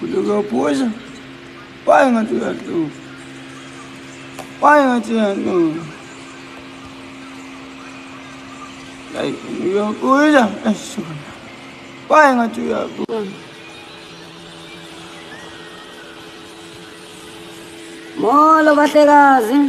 Futhi uyaphuza. Waye ngathi uyahlupha. Waye ngathi uyahlupha. Hayi uyaphuza. Esuka. Waye ngathi uyaphuza. Molo bahlekazi.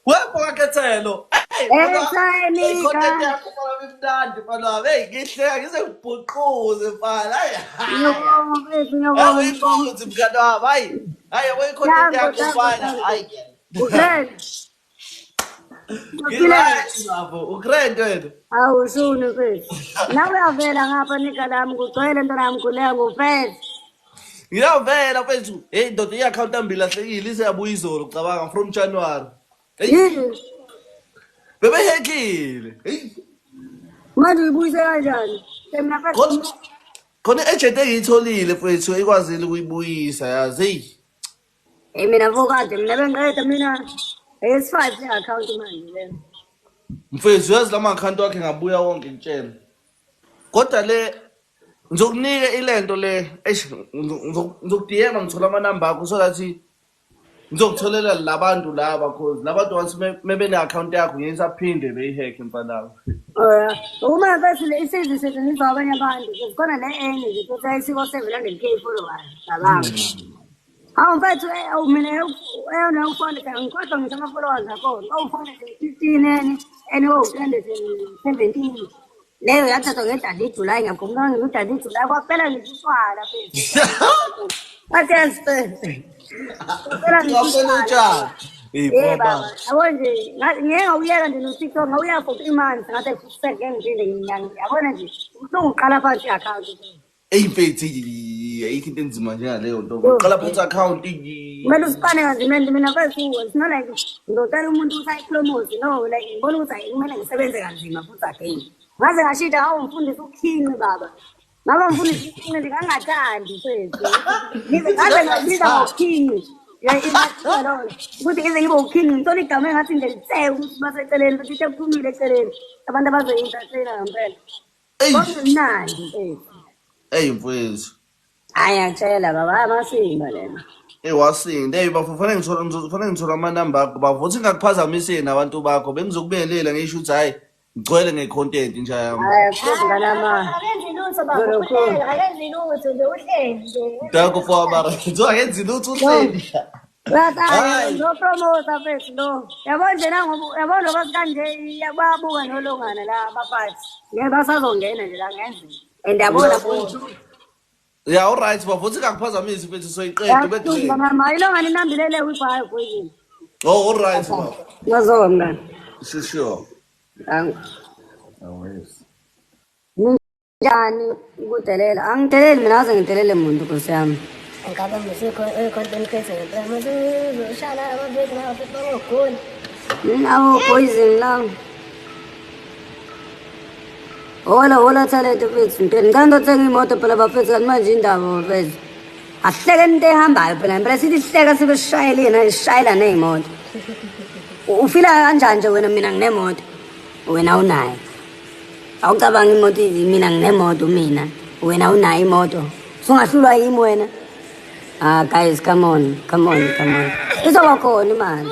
Wepho kaKhethelo. Hey, Esayinika. Content yakho mfana imnandi mfana wami. Hey, ngihleka ngize ngibhuquze mfana. Hayi. Ngiyabonga mfethu, ngiyabonga. Hayi inkunzi mngani wami. Hayi. Hayi yabo i-content yakho mfana. Hayi. Ugrand. Ngiright bafo. Ugrand wena. Awu shuni mfethu. Nawe uyavela ngapha nika lami kugcwele nto lami khuleka ngufethu. Ngiyavela mfethu. Hey ndoda i-account yami ilahlekile iseyabuya izolo cabanga from January. Hey, Yini? bebehekile. Hey. Manje uyibuyise kanjani? Mina mfethu Khona i-agent engiyitholile mfethu ikwazile ukuyibuyisa yazi. Hey. Eh mina mfokade mina bengiqeda mina S5 le account manje le. Mfethu yazi lama account wakhe ngabuya wonke ngitshela. Kodwa le ngizokunika ilento le eish ngizoku-DM ngithola amanamba akho so that ngizokutholela labantu laba cause labantu once mebe ne-account yakho ngeke isaphinde beyi-hack mfana wami. Oh yeah. Uma mfethu le isizwe isetshenziswa abanye abantu zikhona le enye nje futhi ayisiko 700K followers cabanga. Hawu mfethu awu mina eyona u-400 ngikodwa ngisho ama-followers akhona. Awu-415 ene ene owu-317. Leyo yathathwa ngedlala iJuly ngiyakhumbula ngidlala iJuly kwaphela ngisho utshwala mfethu. Wathi yazi kwaphela ngisho Kwaphela utshwala. utshwala. Hey Yebo baba. baba, yabo nje ngeke ngawuyeka nje no-TikTok ngawuyeka for 3 months ngathi futhi ngeke ngiphinde yabona nje ubuhlungu uqala phansi i-account. Eyi mfethu ayikho into enzima njengaleyo nto. Uqala phansi account. Kumele usipane kanzima and mina mfethu it's not like ngizocela umuntu ukuthi ayi-promote, no, like ngibona ukuthi hayi kumele ngisebenze kanzima futhi again. Ngaze ngashintsha ngabe ngifundisa ukukhinqi baba. Ngabe ngifundisa ukukhinqi nje ngangathandi mfethu. Ngize ngaze ngabiza ngokhinqi. Imagine lona ukuthi ngize ngibe ukhinqi ngithola igama engathi nje litseke ukuthi baseceleni futhi into ephumile eceleni abantu abazoyi-entertaina ngempela. Eyi. Kwakumnandi mfethu. Eyi mfethu. Hhayi ngiyakutshela baba, hhayi amasimba lena. Eyi wasinda. Eyi bafo fanele ngithola fanele ngithola amanamba akho bafo. Uthi ngingakuphazamiseni nabantu bakho bengizokubingelela ngisho ukuthi hhayi ngigcwele nge-content nje yami. Hhayi akusizi ngalama. Akenzi lutho baba, uhleli, akenzi lutho nje uhleli nje. Danko for amara. Kuthiwa akenzi lutho uhleli. Uyathanda Hhayi. lo promoter mfethu lo. Yabo nje nangoba yabo loba kanje bayabuka nolongana la abaphathi. Ngeke basazongena nje la ngenzeka. And yabona futhi. Ya all right bafo uthi ngingakuphazamisi mfethu soyiqeda ube Yakuthumba great. mama, ilongana inambilele kwi-bio poison. Oh all right bafo. Ngazoba mngani. Sure sure. Danko. Awes. Njani ukudelela? Angideleli mina aze ngidelele muntu Nkosi yami. Ngabe musikho i-content creator ngempela mase ushaya amavidiyo nawe futhi bangogula. Awu poison la. Hola hola talent mfethu. Ngicela ngicela uthenga imoto phela bafethu kanti manje indaba bafethu. Asihleke into ehambayo phela impela sithi sihleka sibe sishayelile sishayela ney'moto. Ufila kanjani nje wena mina nginemoto wena unayo. Awucabanga imoto mina nginemoto mina wena unayo imoto. Sungahlulwa yimi wena. Ah guys, come on, come on, come on. Izoba khona imali.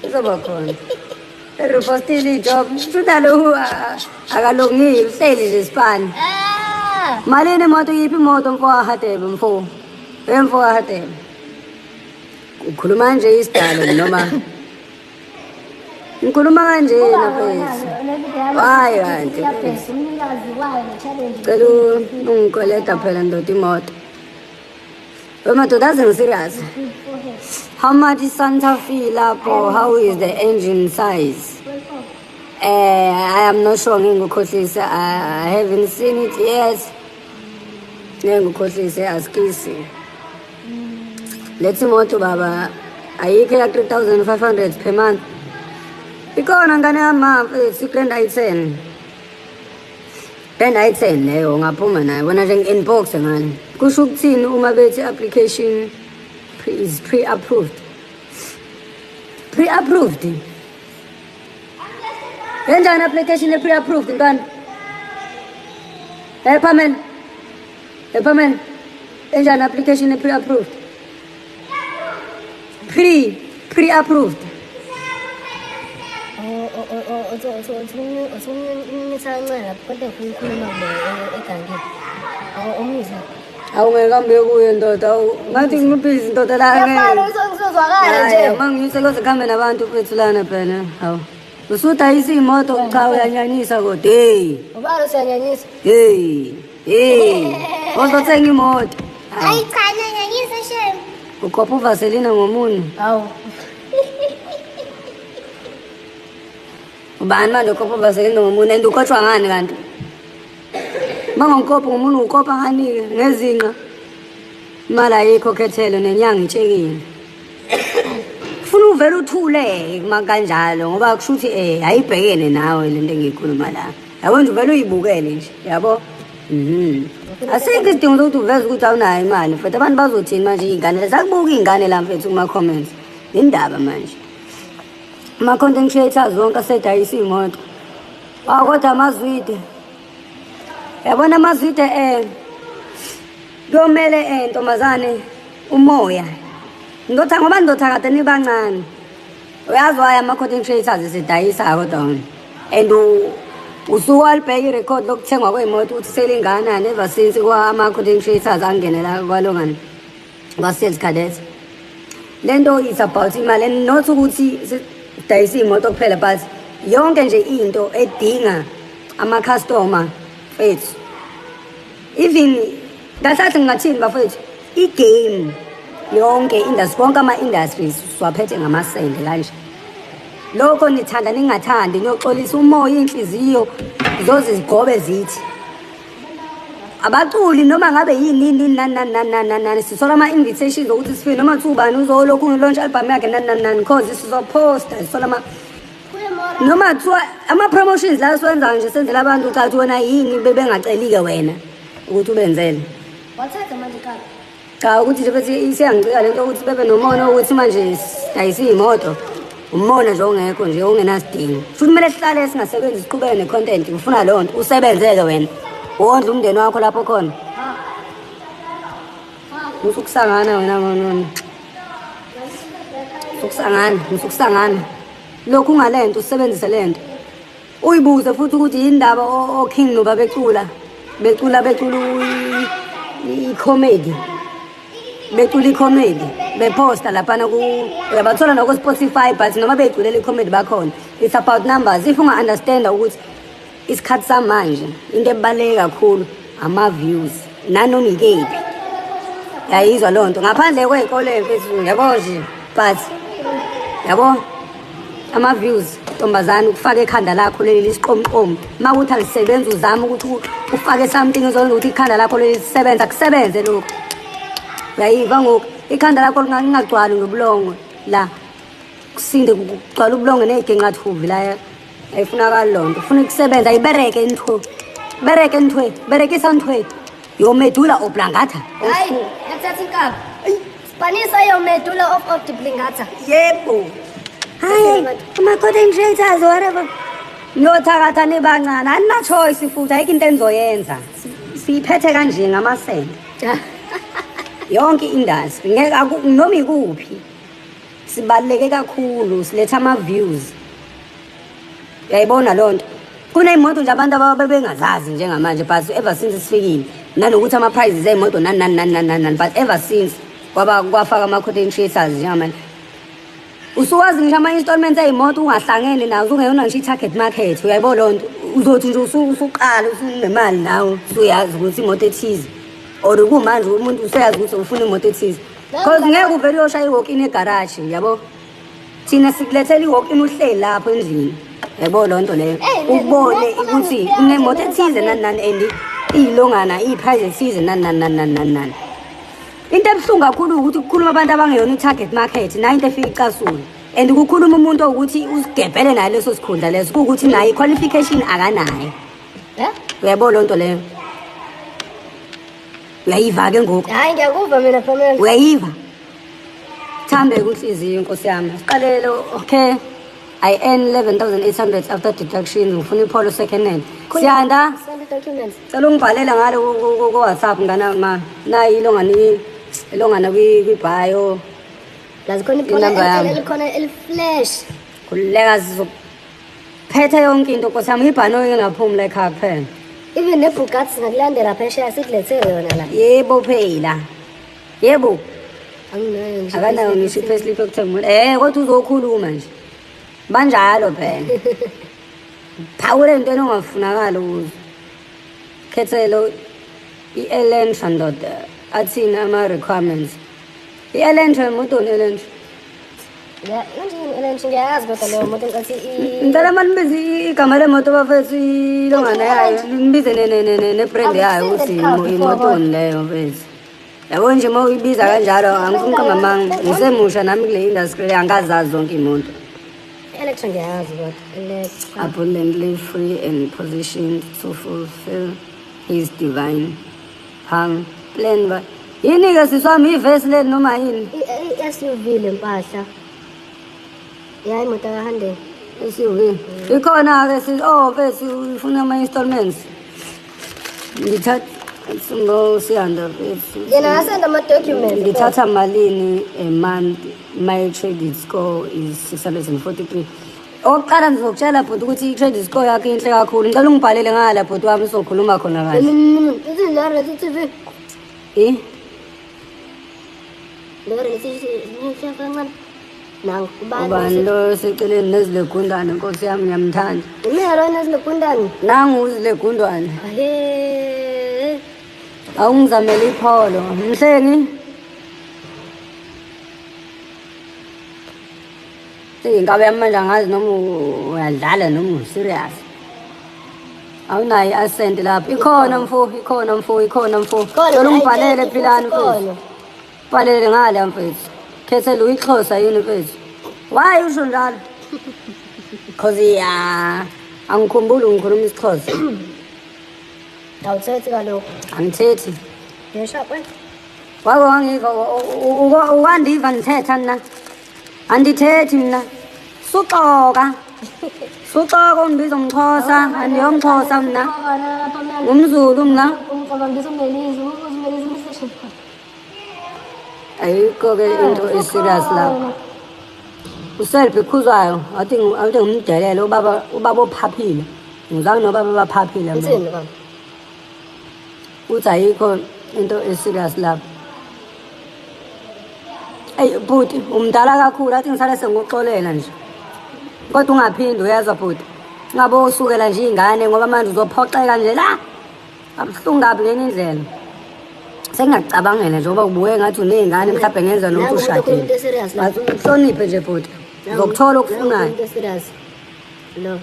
Izoba khona. Ripostile ijob. Shuthi lo akalungile uhleli nje sipani. Ah! Malini imoto yiphi imoto mfo kaHadebe mfo? Emfo kaHadebe. Ukhuluma nje isidalo noma ngikhuluma kanjena mfethu. Hayi kanti mfethu. Umnikazi wayo ne-challenge. Cela ungikweleta phela ndoda imoto. We madoda aze ngi-serious. How much is Santa Fe lapho? How is the engine size? I am not sure ngingukhohlise. I haven't seen it yet. Ngeke ngikhohlise asikisi. Lethi imoto baba ayikho ya 3500 per month. Ikhona ngane yami mfethu i-Grand i10. Grand i10 leyo ungaphuma nayo wena nje ngi-inbox ngani. Kusho ukuthini uma bethi application is pre-approved? Pre-approved. Enjani application e-pre-approved ntwana? Hey Pamela. Hey Pamela. Enjani application e-pre-approved? Pre-approved. Awungeke kuye ndoda, ngathi ngibhizi ndoda la. Ngiyafana ngizozwakala nje. Mangiyise koze kuhambe nabantu mfethu lana phela. Hawu. Usudayisa imoto cha uyanyanyisa kodwa. Hey. Ubani usiyanyanyisa? Hey. Hey. Ozothenga imoto. Hayi cha nyanyanyisa shem. Ukhopha uVaseline ngomunwe. Hawu. Ubani manje ukhopha uVaseline ngomunwe and ukhotshwa ngani kanti? Mangongikopha ngomunwe ukhopha ngani ngezinqa. Imali ayikho khethelo nenyanga itshekile. Ufuna uvele uthule uma kanjalo ngoba kusho ukuthi ayibhekene nawe lento engiyikhuluma la. Yabo nje uvele uyibukele nje, yabo? Asikho isidingo sokuthi uveze ukuthi awunayo imali mfethu. Abantu bazothini manje iy'ngane lezi? Akubuka iy'ngane la mfethu kuma-comments. Indaba manje. Ama-content creators wonke asedayisa iy'moto. Awu kodwa amazwide. Yabona amazwide kuyomele ntombazane umoya. Ndoda ngoba ndoda kade nibancane. Uyazi why ama-content creators esedayisa kodwa. And usuke walibheka irekhodi lokuthengwa kwey'moto ukuthi selinganani ever since ama-content creators angenela kwalongani kwa-sales cadet. Le nto is about imali and not ukuthi sidayisa iy'moto kuphela but yonke nje into edinga ama-customer mfethu. Even kahle kahle ngingathini bafethu, i-game yonke industry, konke ama-industries siwaphethe ngamasende kanje. Lokho nithanda ningathandi niyoxolisa umoya inhliziyo zoze zigobe zithi. Abaculi noma ngabe yini nini nani nani nani nani nani sithola ama-invitations okuthi sifike noma kuthiwa ubani uzolokhu launch album yakhe nani nani nani cause sizoposta sithola ama noma kuthiwa ama-promotions la siwenzayo nje senzela abantu cha ukuthi wena yini bebengacelike wena ukuthi ubenzele. Wathatha manje kaka. Cha ukuthi nje bethi isiyangicika lento ukuthi bebe nomona ukuthi manje sidayisa iy'moto. Umona nje ongekho nje ongenasidingo. Futhi kumele sihlale singasebenzi siqhubeke ne-content. Ufuna leyo nto usebenzeke wena. Wondle umndeni wakho lapho khona. Musukusangana wena ngono. Musukusangana, musukusangana. Lokhu ungalento usebenzise lento. Uyibuze futhi ukuthi yindaba oKing noba becula. Becula becula i-comedy. Becula i-comedy. Beposta laphana ku uyabathola nako Spotify but noma beyiculela i-comedy bakhona. It's about numbers. If unga-understand ukuthi isikhathi samanje into ebaluleke kakhulu ama-views nanoma ikephi. Yayizwa loo nto ngaphandle kwey'kole mfethu yabo nje but yabo ama-views ntombazane ukufaka ekhanda lakho leli lisiqomqomo. Uma kuthi alisebenzi uzame ukuthi ufake something ezokwenza ukuthi ikhanda lakho leli lisebenze, akusebenze lokho. Uyayiva ngoku ikhanda lakho lingagcwali ngobulongwe la kusinde kugcwala ubulongwe ney'genqathuvi la. Ayifunakali loo nto, ufuna ukusebenza ayibereke ntho. Bereke nthwe, berekisa nthwe. Yo medulla oblongata. Hayi, yathatha inkaba. Spanisa yo medulla of oblongata. Yebo. Hayi, ama-content creators whatever. Niyothakatha nibancane, anina choice futhi ayikho into enizoyenza. Siyiphethe kanje ngamasende. Yonke industry ngeke noma ikuphi. Sibaluleke kakhulu, siletha ama-views. Uyayibona loo nto. Kuney'moto nje abantu ababebengazazi njengamanje but ever since sifikile nanokuthi ama-prices ey'moto nani nani nani nani nani but ever since kwaba kwafaka ama-content creators njengamanje. Usuwazi ngisho ama-installments ey'moto ungahlangene nazo ungeyona ngisho i-target market uyayibona loo nto. Uzothi nje usuqala usunemali nawe usuyazi ukuthi imoto ethize or kumanje umuntu useyazi ukuthi ufuna imoto ethize. Cause ngeke uvele uyoshaya i-walk-in egaraji yabo. Thina sikulethela i-walk-in uhleli lapho endlini. Yabo loo nto leyo. Ubone ukuthi kunemoto ethize nani nani and iyilongana iyi-price ethize nani nani nani nani nani nani. Into ebuhlungu kakhulu ukuthi kukhuluma abantu abangeyona i-target market nayo into efika icasule. And kukhuluma umuntu ukuthi uzigebhele naye leso sikhundla leso kuwukuthi naye i-qualification akanayo. Uyayibona loo nto leyo. Uyayiva ke ngoku. Hayi ngiyakuva mina Pamela. Uyayiva. Asithambe kunhliziyo nkosi yami. Siqalele okay. I earn 11,800 after deductions. Ngifuna iPolo second hand. Siyanda, Send the documents. cela ungibhalele ngalo ku WhatsApp ngana ma. Nayi ilongana ilongana kwi bio. Plus khona iPolo Inamba yami. elikhona eli-flash. Khululeka sizophetha yonke into nkosi yami. Ibhanoyi engaphumi la ekhaya kuphela. Even ne-Bugatti singakulandela phesheya sikulethele yona la. Yebo phela. Yebo. Anginayo ngisho Akanayo ngisho i-payslip yokuthenga umuntu. Kodwa uzokhuluma nje. Banjalo phela. Phawula entweni ongafunakali ukuzo. Khethelo i-Elantra ndoda athini ama-requirements. I-Elantra imoto ne-Elantra. Ya, kanjani i-Elantra ngiyayazi kodwa leyo moto ngicathi Ngicela mani nibize igama lemoto bafethu ilongana yayo. Nibize ne-brand yayo ukuthi imotoni leyo mfethu. Yabo nje uma uyibiza kanjalo angifuni ukuqamba amanga. Ngisemusha nami kule industry le angazazi zonke iy'moto. Elantra ngiyayazi kodwa. Elantra. Abundantly free and positioned to fulfill his divine plan. Ba yini-ke sisi wami ivesi leli noma yini? I-SUV le mpahla. Ya imoto kaHyundai. SUV. Ikhona-ke si oh mfethu ufuna ama-installments. Ngithatha ngosiyanda mfethu. Yena asenda ama-documents. Ngithatha malini a month? My credit score is 643. Okokuqala ngizokutshela bhuti ukuthi i-credit score yakho inhle kakhulu. Ngicela ungibhalele ngala bhuti wami sokhuluma khona kahle. Ithi la reality TV. Eh? Le reality TV kancane. Nangu ubani? Ubani lo seceleni nezilegundane nkosi yami ngiyamthanda. Imina lo nezilegundane. Nangu uzilegundane. Ahe. Awungizamele iPolo. Mhlengi. Ingabe manje angazi noma uyadlala noma userious. Awunayo i-accent lapho. Ikhona mfo, ikhona mfo, ikhona mfo. Cela ungibhalele philani mfethu. Bhalele ngale mfethu. Khethela uyixhosa yini mfethu? Why usho njalo? Cause ya angikhumbuli ngikhuluma isiXhosa. Awuthethi kaloku. Angithethi. Yesha wena. Wake wangiva ukandiva ngithetha mina. Andithethi mina. Suxoka. Suxoka ungibiza umXhosa, andiyomXhosa mina. NgumZulu mina. Umcabangisa umelisi, umelisi. Ayikho-ke into eserious lapho. Uself ikhuzwayo, athi athi ngimdelele ubaba ubaba ophaphile. Ngizange nobaba abaphaphile mina. Uthini baba? Uthi ayikho into eserious lapho. Eyi bhuti umdala kakhulu athi ngisale senguxolela nje. Kodwa ungaphindi uyezwa bhuti. Ngabe usukela nje ingane ngoba manje uzophoxeka nje la. Abuhlungu kabi ngenye indlela. Sengingacabangela nje ngoba ubuye ngathi uney'ngane mhlawumbe ngenza nokuthi ushadile. Uhloniphe nje bhuti. Uzokuthola okufunayo. Lo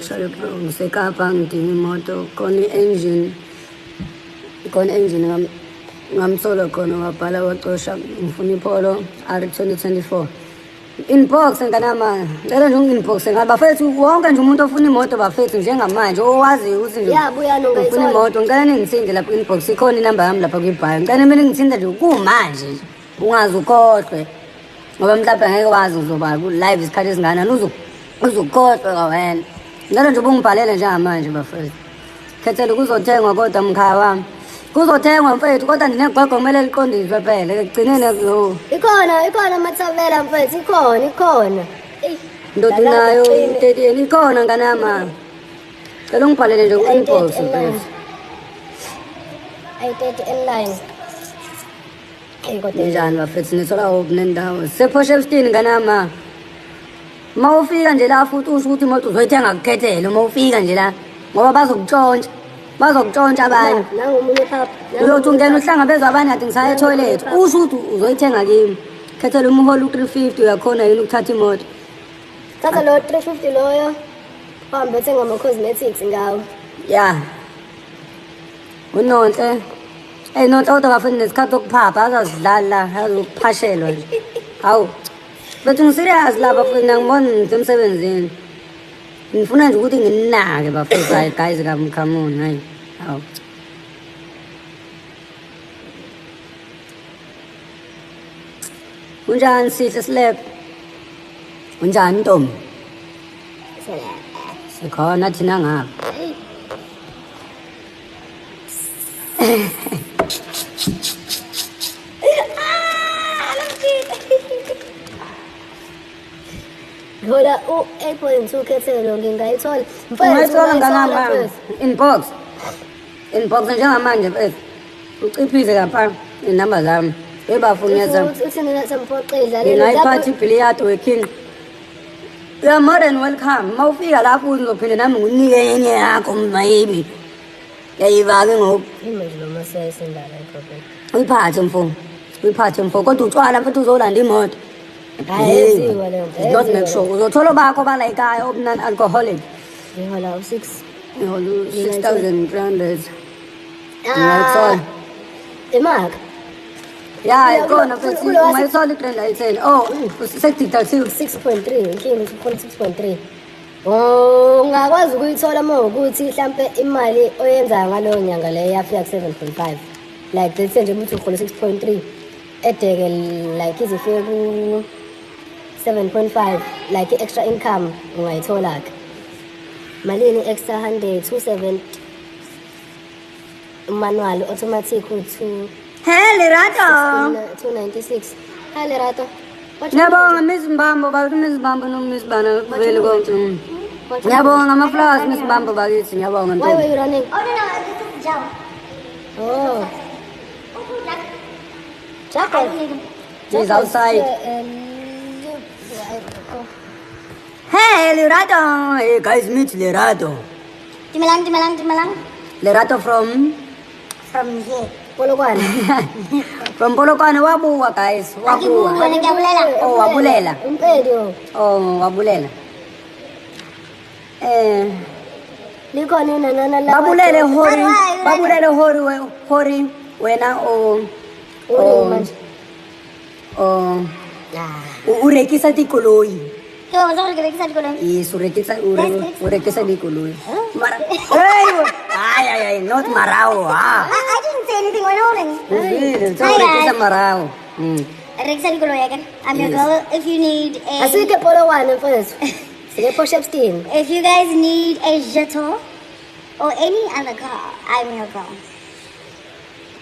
Shalo bro, ngiseKapa ngidinga imoto khona i-engine. Khona i-engine ngamthola khona wabhala wacosha ngifuna iPolo R 2024. Inbox ngane ngicela nje ungi-inbox ngane bafethu wonke nje umuntu ofuna imoto bafethu njengamanje owaziyo ukuthi nje Ya, buya ufuna ungayithola. imoto ngicela ningithinte lapha ku-inbox ikhona inamba yami lapha kwi-bio. Ngicela mina ngithinte nje kumanje nje ungaze ukhohlwe ngoba mhlawumbe ngeke wazi uzoba ku-live isikhathi esingakanani uzukhohlwe wena. Ngicela nje ubungibhalele njengamanje bafethu. Khethela kuzothengwa kodwa mkhaya wami. Kuzothengwa mfethu kodwa ndinegwegwe kumele liqondiswe phela ekugcineni yo. Ikhona, ikhona amathavela mfethu, ikhona, ikhona. Eyi, Ndoda unayo i-30 ikhona ngane yami. Cela ungibhalele nje ku-inbox mfethu. Ayi-30 N9. Eyi kodwa Ninjani bafethu nithola kuphi nendawo? Seport Shepstone ngane yami. Uma ufika nje la futhi usho ukuthi imoto uzoyithenga kukhethele uma ufika nje la ngoba bazokutshontsha. Bazokutshontsha abanye. Nangu omunye phapha. Uyothi ungena uhlangabezwa abanye kade ngisaya etoilet. Usho ukuthi uzoyithenga kimi. Khethela umholo u-350 uyakhona yini ukuthatha imoto. Thatha lo 350 loyo. Uhambe uthenga ama-cosmetics ngawo. Ya. Unonhle. Ey Nonhle kodwa bafuna nesikhathi sokuphapha azazidlala la, azokuphashelwa nje. Hawu. Bethu ngiserious la bafuna ngibona ngisemsebenzini. Ngifuna nje ukuthi nginake bafethu hayi guys come on hayi. Hawu. Unjani sihle Slap? Unjani ntombi? Sikhona thina ngapha. Ngola u-8.2 khethelo ngingayithola. Ungayithola nganami inbox. Inbox njengamanje mfethu. Uciphize lapha inamba zami. Ebafunyeza. Uthi mina semphoqile Ngingayiphatha ibhiliyadi weking. You are more than welcome. Mawufika lapho uzophinde nami ngikunike enye yakho maybe. Yayibake ngoku. Imanje lo masayisendala iproblem. Uyiphathe mfo. Uyiphathe mfo kodwa utshwala mfethu uzolanda imoto. Hayi, yenziwa leyo nto, Not make yenziwa sure. Uzothola bakho balayikayo non alcoholic. Ngihola u-6. Ngihola 6300. Ngiyayithola. Imaka. Ya, ikhona mfethu. Ungayithola i-grand i10. Oh, sekudidaktiwe. 6.3 inkinga ukuthi ukhona 6.3. Oh, ungakwazi ukuyithola uma ukuthi mhlampe imali oyenzayo ngaleyo nyanga leyo yafika ku-7.5. Like let's say nje ukuthi uhola 6.3 edeke like izifike ku 7.5 like i-extra income ungayithola ke. Malini extra 100 27 manual automatic u2 Hey Lerato. 296. Hi Lerato. Ngiyabonga Miss Mbambo bakithi Miss Mbambo no Miss Bana vele konke. Ngiyabonga ama flowers Miss Mbambo bakithi ngiyabonga Why were ntombi. you running? Oh no, this is Jao. Oh. Jackal. He's outside. Hey Lerato. Hey guys, meet Lerato. Dumelang, dumelang, dumelang. Lerato from From here. Polokwane. from Polokwane wabuwa guys, wabuwa. Akibuwa, ngiyabulela. Oh, wabulela. Umpedi oh. Oh, wabulela. Eh, Likhona inanana la. babulele hori, babulele hori hori wena o Uri manje. o o rekisa dikoloi. Ke ba botsa gore ke rekisa dikoloi. Yes, o rekisa o rekisa dikoloi. Mara hey, ay ay ay, not marao ah. I didn't say anything. Wena o reng? Uzwile, Hi, o rekisa guys. marao. Rekisa dikoloi again. I'm your girl. If you need a Asike Polokwane mfethu. Sike Port Shepstone. If you guys need a jeton or any other car, I'm your girl.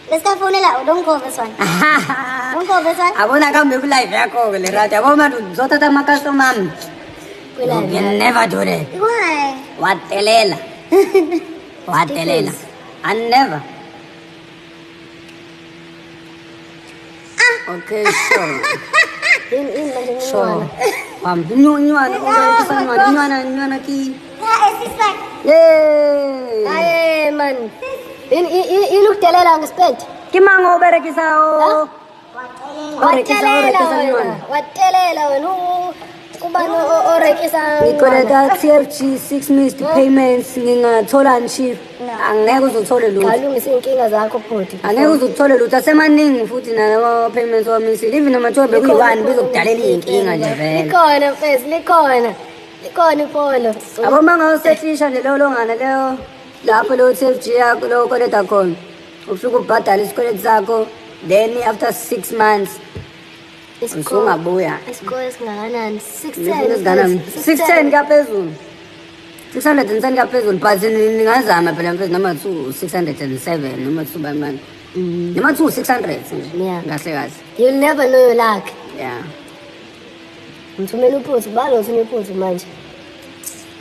Let's go phone it. Don't call this one. Don't call this one. Abona kambe ku live yakho ke Lerato. Yabo manje uzothatha ama customer ami. You can never do that. Why? Watelela. Watelela. I never. Okay, sure. Yini manje Sure. ngiyona. Nywana, nywana, nywana, nywana ki. Yeah, it's this one. Yay! Hayi man. Yini ukudelela ngesipedi? Ke mang o berekisa o? Watelela wena. Watelela wena. Kubani orekisa? Ngikoleta TFG 6 missed payments ngingathola chief. Angeke uzuthole lutho. Alungisa inkinga zakho bhuti. Angeke uzuthole lutho asemaningi futhi nalama payments wamisile. Even noma kuthiwa bekuyi-one bezokudalela iy'nkinga nje vele. Likhona mfethu, likhona. Likhona ipolo. Yabo uma ngawusethisha nje leyo longana leyo lapho leyo TFG yakho leyo ukweleta khona. Ufike ubhadale isikweletu sakho then after 6 months usungabuya. Isikole singakanani? Ngifuna isiganani. 610 kaphezulu. 610 kaphezulu but ningazama phela mfethu noma 2 607 noma 2 bani. Noma 2 600 nje. Yeah. Kahle kahle. You'll never know your luck. Yeah. Ngithumela uphuthu, balo uthumela uphuthu manje.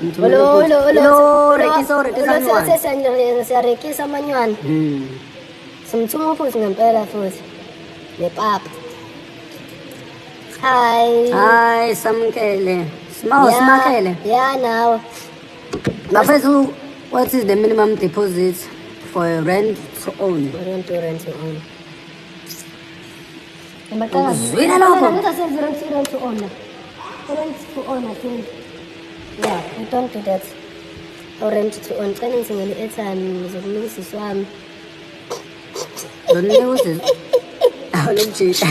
Ngithumela uphuthu. Lo rekisa rekisa nywana. Siyarekisa amanywana. Simthuma uphuthu ngempela futhi. Nepapa. Hi. Hi, Samkele. Small, Smakele. Yeah, now. Bafethu, what is the minimum deposit for a rent to own? We don't do rent to own. Uzwile lokho? Rent to own. Rent to own, I think. Yeah, we don't do that. Or rent to own. Cela ngithengele i-airtime ngizokunika usisi wami. Zokunika usisi? Awulomjita.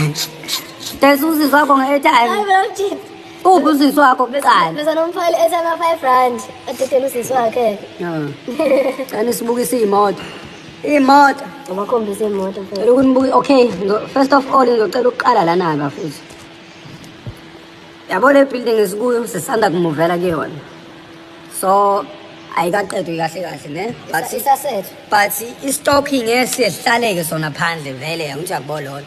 Tesa usisi wakho nge-airtime. Hayi mina mjita. Uphi usisi wakho kuqala? Bese nomfakela i-airtime ka-5 rand. Adedele usisi wakhe. Cela sibukise iy'moto. Iy'moto. Ubakhombise iy'moto mfethu. Cela ukunibuka. Okay, first of all ngizocela ukuqala lana bafethu. Yabo le building esikuyo sisanda kumuvela kuyona. So ayikaqedwe kahle kahle ne? But Isasethu. But i-stocking esihlaleke sona phandle vele angithi akubolona.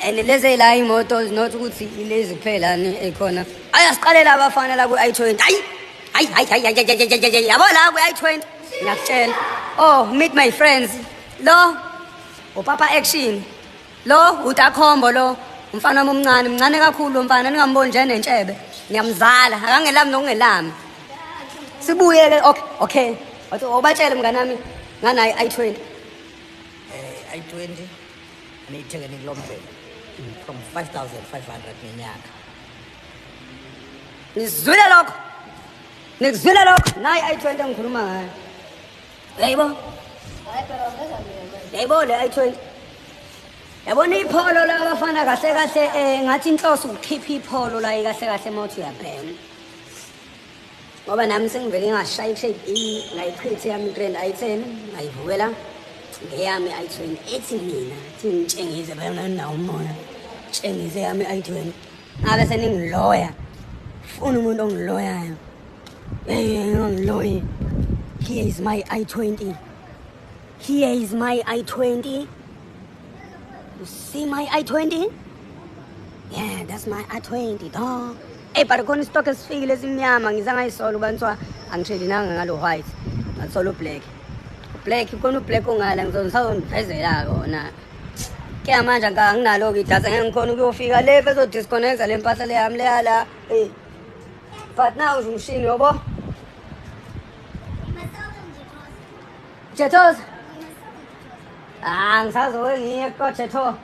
And lezi la imoto is not ukuthi ilezi kuphela ni ekhona. Ayasiqalela abafana la ku-i20. Ayi! Hayi hayi hayi hayi hayi hayi yabo la ku-i20. Ngiyakutshela. Oh, meet my friends. Lo upapa action. Lo utakhombo lo. Umfana wami omncane, mncane kakhulu lo mfana ningamboni nje nentshebe. Ngiyamzala, akangelami nokungelami. Sibuye ke okay, okay. Wathi obatshele mnganami nganayi i20. I-20 aniyithenge nikulombele from 5,500 ngenyanga. Nizwile lokho. Nikuzwile lokho. Nayi i20 engikhuluma ngayo. Yayibona? Yayibona le i20. Yabona ipholo la abafana kahle kahle ngathi inhloso ukukhipha ipholo la kahle kahle mawuthi uyabhema. Ngoba nami sengivele ngashaya i-shape E ngayichitha yami i-trend i10 ngayivukela ngeyami i20 ethi mina thi ngitshengise phela nawo umoya tshengise yami i20 ngabe seningiloya funa umuntu ongiloyayo. Hey ongiloyi. Here is my i20. Here is my i20. You see my i20? Yeah, that's my i20 dog. Hey, but khona istock esifikile esimnyama ngizangayisola ubantwa angitrelinanga ngalo white. Ngathola ublack. Black khona ublack ongala ngizonivezela kona. Ke manje anginalo ke idatha ngeke ngikhona ukuyofika le bezo disconnect le mpahla le yami le la. Hey. But now umshini yobo. Jetos. Ah, ngisazoke ngiye koJetho.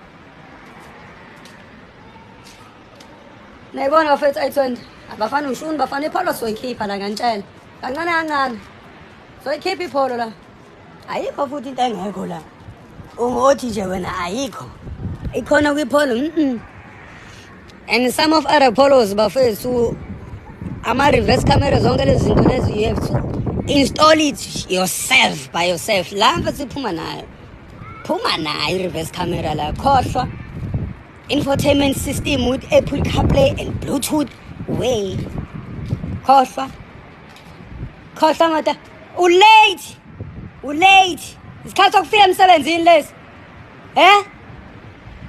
Nayibona bafethu i20. Abafana ushuni bafana ipholo soyikhipha la ngantshela. Kancane kancane. Soyikhipha ipholo la. Ayikho futhi into engekho la. Ungothi nje wena ayikho. Ikhona kwipholo. And some of other polos bafethu ama reverse camera zonke lezi zinto lezi you have to install it yourself by yourself. La mfethu iphuma nayo. Phuma nayo i-reverse camera la khohlwa. Infotainment system with Apple CarPlay and Bluetooth. Way. Khohlwa. Khohlwa mata. Ulate. Ulate. Isikhathi sokufika emsebenzini lesi. Eh?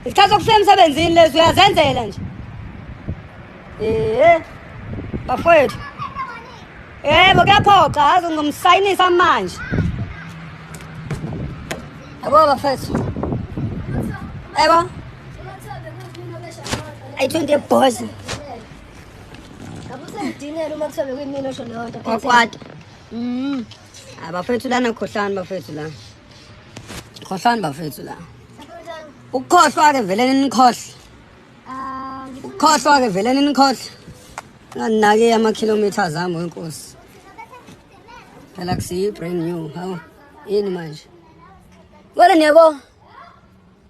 Isikhathi sokufika emsebenzini lesi uyazenzela nje. Eh. Bafowethu. Yebo kuyaphoqa aze ngomsayinisa manje. Yabo bafethu. Yebo. I20 boss. Ngabe usengidinela uma kuthiwa bekuyimina osho leyo nto. Kwakwata. Abafethu lana khohlani bafethu la. Khohlani bafethu la. Ukukhohlwa ke vele nikhohle. Ukukhohlwa ke vele nikhohle. Nganake ama kilometers ami wenkosi. Phela kusiyi brand new. Hawu yini manje? Kodwa niyabo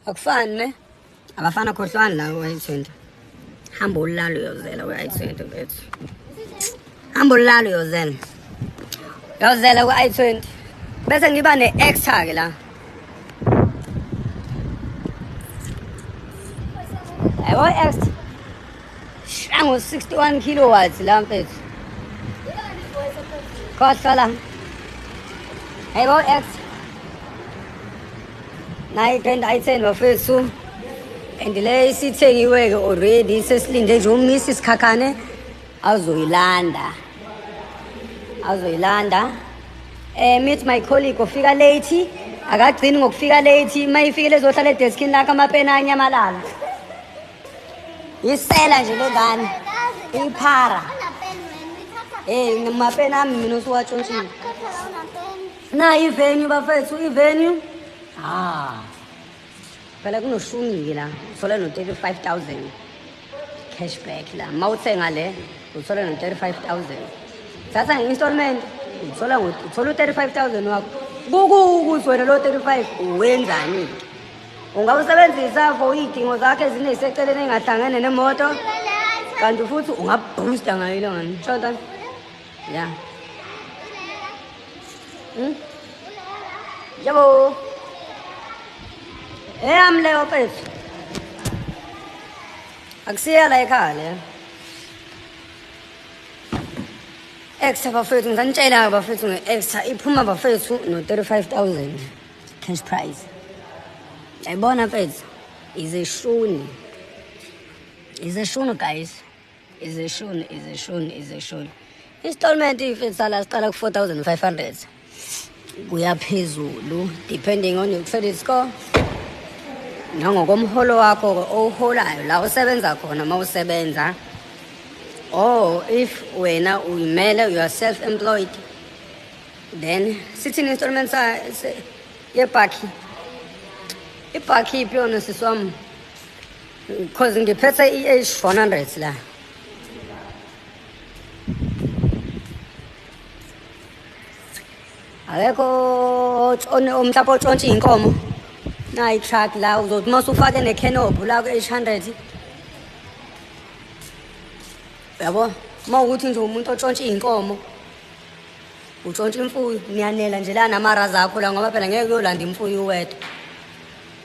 akufani ne? Abafana khohlwani la ku-i20. Hamba ulala uyozela ku-i20 mfethu. Hamba ulala uyozela. Uyozela ku-i20. Bese ngiba ne-extra ke la. Yabo extra. Shango 61 kilowatts la mfethu. Khohlwa la. Yabo extra. Nayi Grand i10 bafethu. And le isithengiwe ke already sesilinde nje uMrs Sikhakhane azoyilanda. Azoyilanda. Meet my colleague ofika late, akagcini ngokufika late, mayifikile ezohlala edeskini lakhe amapena anyamalala. Isela nje lengane. Iphara. Eh ngamapena ami mina usuwatshontshile. Na ivenue bafethu, ivenue. Ah. Phela kunoshumi la, uthola no 35,000 cashback la. Mawuthenga le, uthola no 35,000. Thatha nge-installment, uthola uthola u-35,000 wakho. Kukukuthi wena lo 35 uwenzani? Ungawusebenzisa for iy'dingo zakho ezineyiseceleni ey'ngahlangene nemoto. Kanti futhi ungaboosta ngayo ile ngane. Shonda. Yeah. Yebo. Eyami leyo mfethu. Akusiya la ekhaya le. Extra bafethu, ngisanitshela bafethu nge-extra iphuma bafethu no-35,000 cash price. Yayibona mfethu, izeshuni. Izeshuni guys. Izeshuni, izeshuni, izeshuni. Installment ifethu sala siqala ku-4,500. Kuya phezulu depending on your credit score. Nangokomholo wakho owuholayo la usebenza khona uma usebenza. Or if wena uyimele, you are self-employed, then sithini installment sa yebhakhi? Ibhakhi iphi yona sisi wami? Because ngiphethe i-H100 la. Akekho mhlawumbe otshontsha iy'nkomo. Nayi i-truck la, uzothi uma usufake ne-canopy la ku-H100. Uyabo? Uma ukuthi nje umuntu otshontsha iy'nkomo, utshontsha imfuyo, niyanela nje la namaraza akho la, ngoba phela ngeke uyolanda imfuyo uwedwa.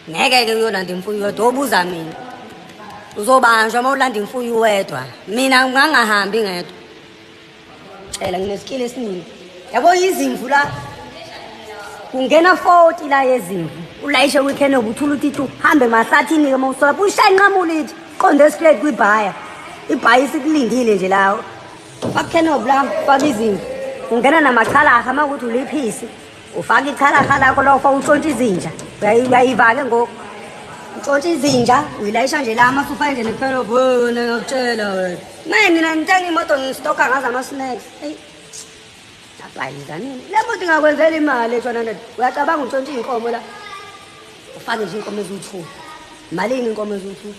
Ngeke-ke uyolanda imfuyo uwedwa, obuza mina. Uzobanjwa uma ulanda imfuyo uwedwa. Mina ngangahambi ngedwa. Tshela nginesikili esiningi. Yabo izimvu la, kungena 40 la yezimvu. Ulayishe kwi-canopy, uthula uthi tu, hambe mahlathini-ke uma usola, ushaye inqamula ithi, qonde straight kwibhaya. Ibhaya isikulindile nje la. Faka canopy la, faka izimvu. Ungena namachalaha uma kuthi uliphisi. Ufaka ichalaha lakho la, ufaka utshontsha izinja. Uyayiva-ke ngoku. Utshontsha izinja, uyilayisha nje la, mase ufake nje ne-canopy. Wena ngiyakutshela wena. Manje mina ngithenga imoto ngistoka ngazo ama-snacks. Eyi. Abhayiza nini? Le moto ingakwenzela imali e-200. Uyacabanga utshontsha iy'nkomo la? Ufake nje iy'nkomo eziwu-2. Malini iy'nkomo eziwu-2?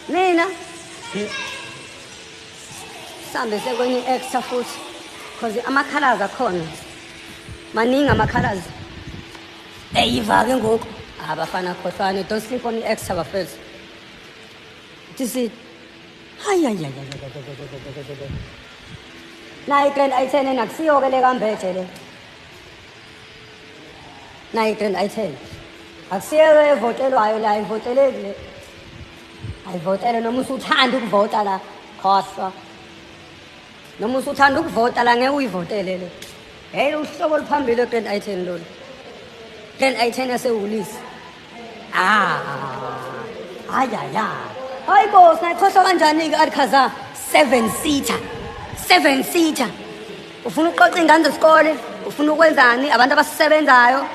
Mina? Sihambe sekwenye i-extra futhi. Because ama-colours akhona. Maningi ama-colours. Eyiva-ke ngoku. Abafana khohlwane, don't sleep on i-extra bafethu. This hayi hayi hayi hayi. Nayi i-Grand i10 enakusiyo-ke le kambeje le. Nayi i-Grand i10. Akusiyo evotelwayo la, ayivoteleki le. Ayivotele noma usuthanda ukuvota la, khohlwa. Noma usuthanda ukuvota la, ngeke uyivotele le. Hey, uhlobo oluphambili lwe-Grand i10 lolu. Grand i10 yasewulisi. Ah, ay ay ay. Hayi bo, singayikhohlwa kanjani-ke Alcazar? 7 seater. 7 seater. Ufuna ukuqoqa iy'ngane zesikole, ufuna ukwenzani, abantu abasebenzayo,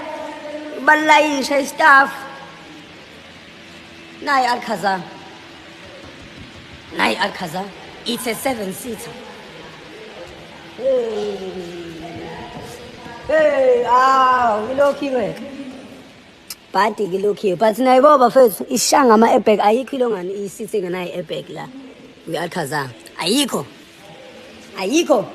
balayishe i-staff. Nayi Alcazar. Nayi Alcazar. It's a 7 seater. Hey. Hey, ah, ngilokhiwe. Bhadi ngilokhiwe. But nayibo bafethu ishanga ama airbag ayikho ilongani i-seat engenayo airbag la. Kwi-Alcazar. Ayikho. Ayikho.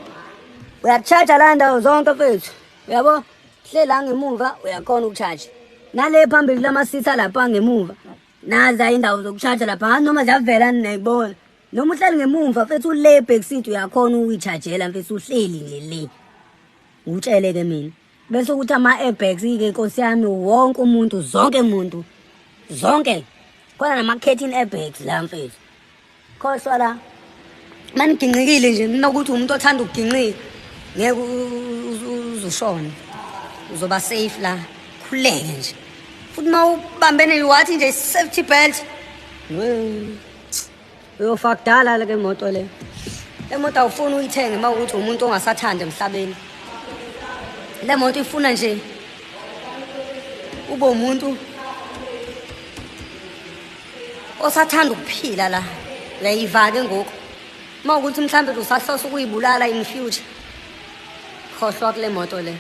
Uyakucharge la ndawo zonke mfethu. Uyabo? Hle la ngemuva uyakhona ukucharge. Nale phambili lama seats lapha ngemuva. Naza indawo zokucharge lapha noma ziyavela niyayibona. Noma uhleli ngemuva mfethu ule back seat uyakhona ukuyichajela mfethu uhleli nje le. Ngitshele ke mina. Bese ukuthi ama airbags ke Nkosi yami wonke umuntu zonke umuntu zonke khona nama curtain airbags la mfethu. Khohlwa la. Maniginqikile nje nokuthi umuntu othanda ukuginqika ngeke uzushone. Uzoba safe la. Khuleke nje. Futhi mawubambene wathi nje safety belt. Uyofa kudala ke imoto le. Le moto awufuni uyithenge uma ukuthi umuntu ongasathanda emhlabeni. Le moto ifuna nje ube umuntu osathanda ukuphila la. Uyayiva ke ngoku. Uma ukuthi mhlambe usahlosa ukuyibulala in future. Khohlwa kule moto le.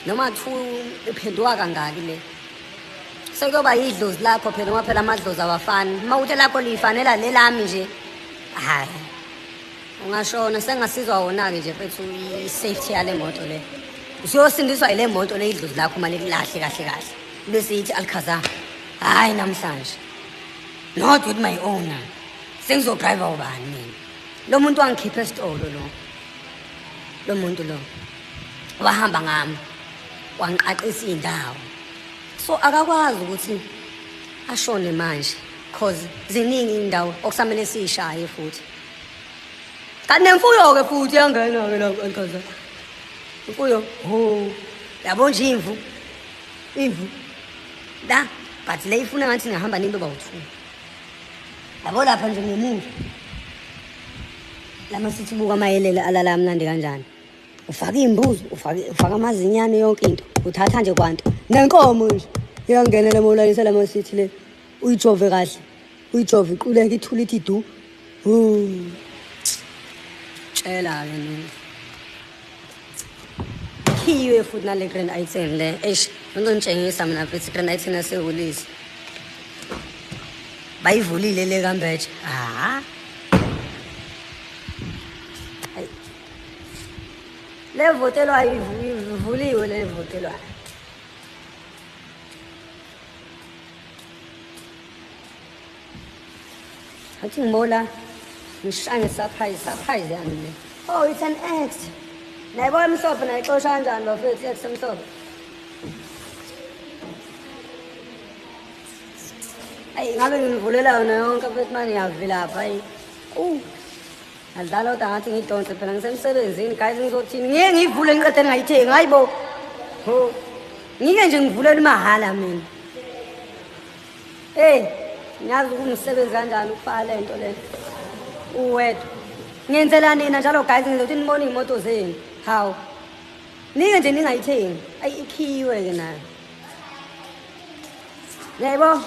Noma kuthiwa iphenduka kangaki le. Sekuyoba yidlozi lakho phela ngoba phela amadlozi awafani. Uma uthi lakho liyifanela lelami nje. Hayi. Ungashona sengasizwa wona ke nje mfethu i-safety yale moto le. Usuyosindiswa yile moto le idlozi lakho manje kulahle kahle kahle. Bese ithi Alcazar. Hayi namhlanje. Not with my owner. Sengizodrive ubani mina? Lo muntu wangikhipha esitolo lo. Lo muntu lo. Wahamba ngami. Wangiqaqisa indawo. So akakwazi ukuthi ashone manje. Cause ziningi indawo okusamele siyishaye futhi. Kanti nemfuyo-ke futhi iyangena-ke la ku-Alcazar. Imfuyo, ho, yabo nje imvu. Imvu. La, but le ifuna ngathi ngahamba nibe bawu-2. Yabo lapha nje ngemuva. Lama sithi buka amayelele alala amnandi kanjani. Ufaka iy'mbuzi, ufaka amazinyane yonke into. Uthatha nje kwanto. Nenkomo nje. Iyangena la mawulalisa lama sithi le. Uyijove kahle. Uyijove iquleke ithule ithi du. Tshela-ke mina. Khiwe futhi nale Grand i10 le. Eish, ngizonitshengisa mina mfethu Grand i10 yasehholisi. Bayivulile le kaMbeje. Ah. Le votelwayo ivuliwe le votelwayo. Athi ngibola ngishaye surprise surprise yami le. Oh, it's an X. Nayibona emhlophe nayixosha kanjani bafethu X emhlophe. Ayi ngabe nginivulela yona yonke mfethu manje ngiyavilapha ayi. Adlala kodwa ngathi ngidonse phela ngisemsebenzini guys ngizothini ngeke ngiyivule ngiqede ngayithengi hayibo. Ho. Ngike nje ngivulela mahhala mina. Hey, ngiyazi ukumsebenza kanjani ukufaka le nto le. Uwedwa. Ngenzela nina njalo guys ngizothi nibone iy'moto zenu. Hawu. Nike nje ningayithengi. Ayi ikhiwe ke nayo. Yebo.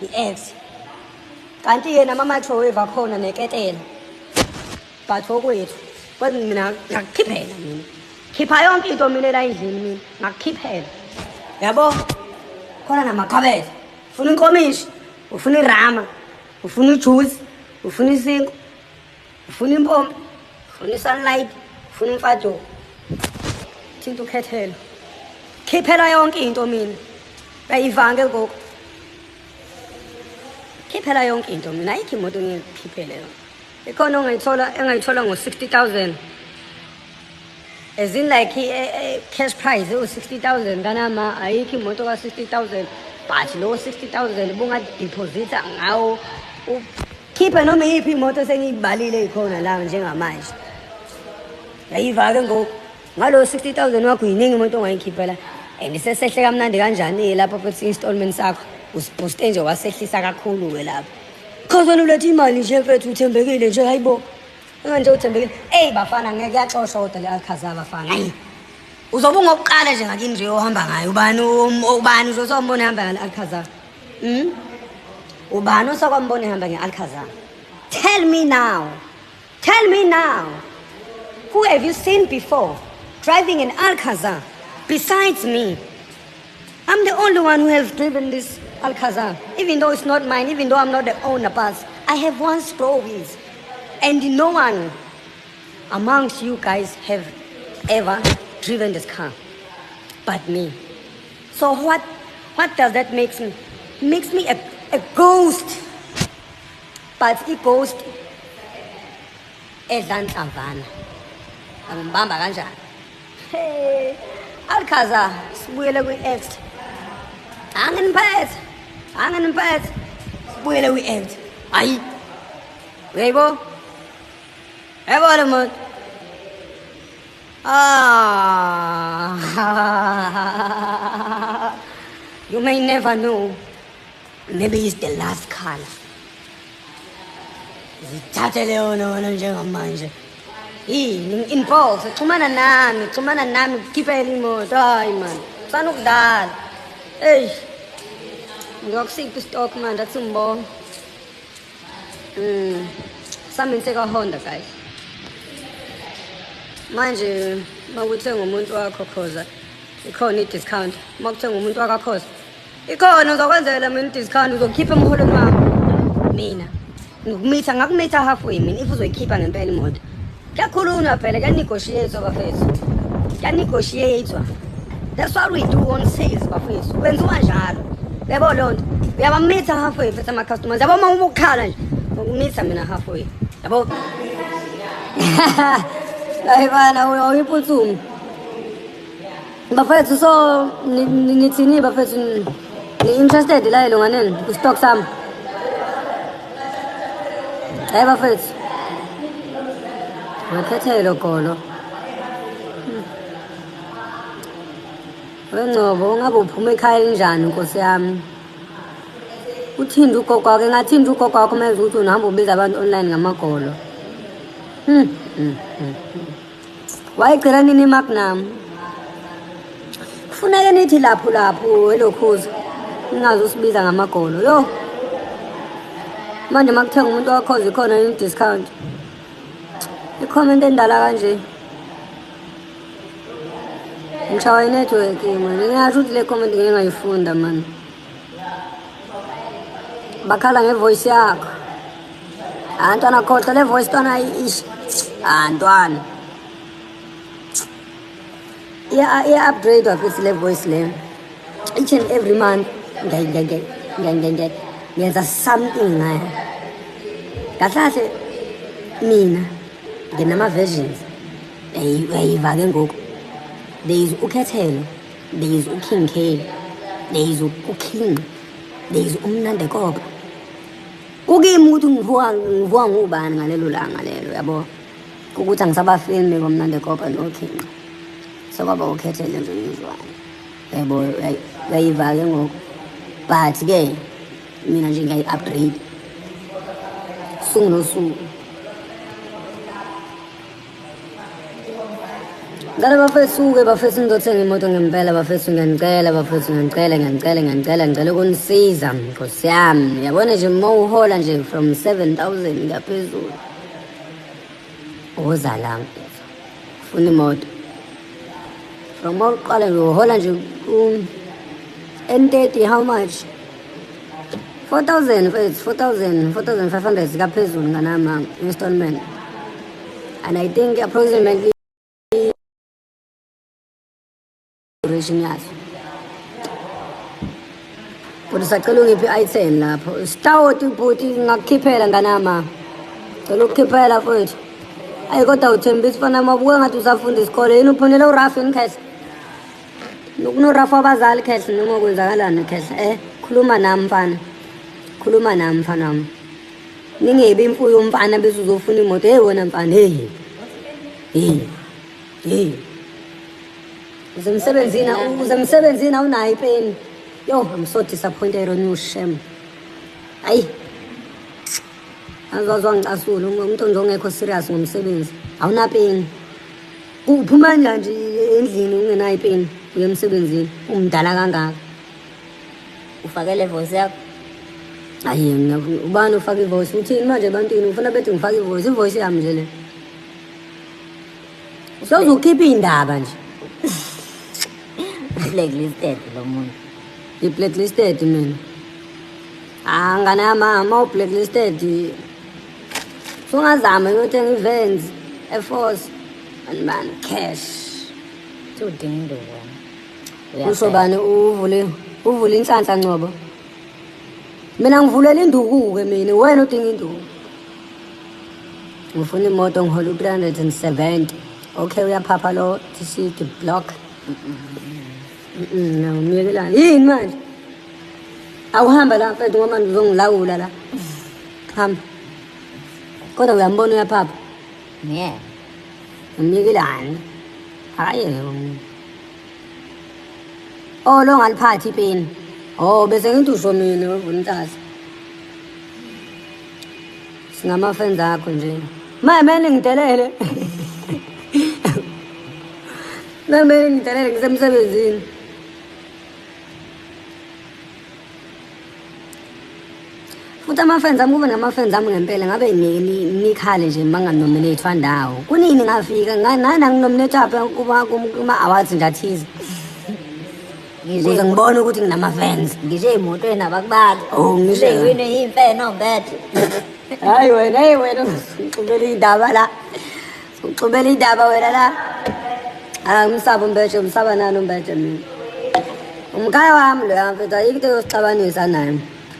I-X. Kanti yena ama-microwave akhona neketela. But okwethu kodwa mina ngakukhiphela mina. Khipha yonke into mina la endlini mina ngakukhiphela. Yabo? Khona namakhabethe. Ufuna inkomishi, ufuna irama, ufuna ijuice, ufuna isinkwa, ufuna impompi, ufuna i-sunlight, ufuna imfaduko. Thinta ukhethelo. Khiphela yonke into mina. Bayivange gogo. Khiphela yonke into mina ayikho imoto ngiyikhiphele yona. Ikhona ongayithola engayithola ngo-60,000. As in like cash price u-60,000 kanama ayikho imoto ka-60,000 but lo 60,000 bungadeposita ngawo ukhiphe noma iyiphi imoto sengiyibalile ikhona la njengamanje. Yayiva-ke ngoku ngalo 60,000 wakho yiningi imoto ongayikhiphela and sesehle kamnandi kanjani lapho futhi installment sakho usibooste nje wasehlisa kakhulu-ke lapho. Cause wena uletha imali nje mfethu uthembekile nje hayibo. Nje uthembekile. Eyi bafana ngeke kuyaxoshwa kodwa le Alcazar bafana. Hayi. Uzobe ungokuqala nje ngakini nje ohamba ngayo. Ubani ubani uzosombona ehamba ngale Alcazar? Ubani osakwambona ehamba nge-Alcazar? Tell me now. Tell me now. Who have you seen before driving an Alcazar besides me? I'm the only one who has driven this Alcazar. Even though it's not mine, even though I'm not the owner, but I have once drove it. And no one amongst you guys have ever driven this car but me. So what does that make me? Makes me a ghost. But a ghost edla nhlamvana. Angibamba kanjani? Hey, Alcazar, sibuyele kwi-X. Anginiphethe. Anginiphethe. Sibuyele kwi-X. Hayi. Uyayibo? Yebo le moto. Ah. You may never know. Maybe it's the last color. Zithathele yona wena njengamanje. Inbox, xhumana nami, khiphele imoto. Hayi man, sanukudlala. Hey. Ngiyokusipha stock manje athi ngibonge. Sami ngithenga Honda guys. Manje makuthenga umuntu wakho khoza ikhona i-discount. Makuthenga umuntu wakho khoza ikhona uzokwenzela mina i-discount, uzokhipha emholweni wakho. Mina ngikumitha ngakumitha halfway mina if uzoyikhipha ngempela imoto. Kuyakhulunywa phela, kuyanegotiate bafethu. Kuyanegotiate. That's what we do on sales bafethu. Kwenziwa njalo. Yabo loo nto. Uyabamitha halfway futhi ama-customers. Yabo uma ukukhala nje ukumitha mina halfway. Yabo. Hayi bana uyiphuthuma. Bafethu so nithini bafethu? Ni-interested la elunganeni ku-stock sami? Hayi bafethu. Wekhethelo golo. Wengcobo ungabe uphuma ekhaya elinjani nkosi yami? Uthinde ugogo wakho, engathinda ugogo wakho uma ezwa ukuthi uhamba ubiza abantu online ngamagolo. Wayigcina nini iMagnum? Kufuneke nithi lapho lapho elokhuza. Ningaze usibiza ngamagolo. Yo. Manje makuthenga umuntu wakhoza ikhona i-discount. I-comment endala kanje. Ngishawa i-network man. Ngiyasho ukuthi le comment ngeke ngayifunda man. Bakhala ngevoice yakho. Ah ntwana khohlwa le voice ntwana ish. Ah ntwana. Iya upgrade futhi le voice le. Each and every month ngiyenza something ngayo. Kahle kahle mina nginama versions. Uyayiva ke ngoku. There is ukhethelo, there is uKing K, there is uKing, there is uMnande Kopa. Kukimi ukuthi ngivuka ngubani ngalelo langa lelo yabo. Ukuthi angisabafilmi koMnande Kopa noKing. Sekwaba ukhethelo nje ngizwayo. Yabo uyayiva ke ngoku. But ke mina nje ngiyayi-upgrade suku nosuku. Ngicela bafethu-ke bafethu ngizothenga imoto ngempela bafethu ngiyanicela bafethu ngiyanicela ngiyanicela ngiyanicela ngicela ukunisiza nkosi yami. Uyabona nje uma uhola nje from 7,000 ngaphezulu woza la mfethu ufuna imoto. From uma uqala nje uhola nje N30 how much? 4,000 mfethu, 4,000, 4,500 zikaphezulu nganama installment. And I think approximately duration yaso. Kodwa sacela ungiphe i-10 lapho. Stawoti bhuti ngakukhiphela nganama. Cela ukukhiphela mfethu. Ayi kodwa uthembisa mfana mabuke ngathi usafunda isikole yini uphonela urafu yini khehla? Kunorafu abazali khehla noma kwenzakalani khehla? Khuluma nami mfana. Khuluma nami mfana wami. Ningebi imfuyo umfana bese uzofuna imoto. Hey wena mfana, hey. Hey. Hey. Usemsebenzini awunayo ipeni. Yo, I'm so disappointed on you, shame. Ayi. Azozwa ngicasula umuntu nje ongekho serious ngomsebenzi. Awunapeni. Uphuma kanjani nje endlini ungenayo ipeni uye emsebenzini umdala kangaka? Ufake le voice yakho. Ayi, ubani ufaka ivoice? Uthini manje ebantwini? Ufuna bethi ngifake ivoice, ivoice yami nje le. Usozokhipha indaba nje. Blacklisted lo muntu. Ngi-blacklisted mina. Ah ngane yami, u-blacklisted. Sungazama ukuthenga i-Vans, Air Force, bani bani cash. Udinga induku wena. Usho bani uvule inhlanhla Ngcobo. Mina ngivulela induku-ke mina, wena udinga induku. Ngifuna imoto ngihola u-370. Okay uyaphapha lo TC block. Ngiyamyekelani. Yini manje? Awuhamba la mfethu ngoba manje uzongilawula la. Hamba. Kodwa uyambona uyaphapha. Yeah. Umyekelani. Hayi. Oh lo ngaliphathi ipeni. Oh bese ngithi usho mina uvula inhlahla. Singama-fans akho nje. Maye mele ngidelele. Mele ngidelele ngisemsebenzini. Futhi ama-fans ami kube nama-fans ami ngempela ngabe nikhale nje manganominate ndawo. Kunini ngafika ngani anginominate apha kuma awards nje athize. Ukuze ngibone ukuthi nginama-fans. Ngisho ey'motweni abakubali. Oh ngisho Sey'wine iy'mfene ombethe. Hayi wena, hey wena uxubela indaba la. Uxubela indaba wena la. Ah umsaba umbethe, umsaba nani umbethe mina. Umkhaya wami lo mfethu ayikho into yosixabanisa naye.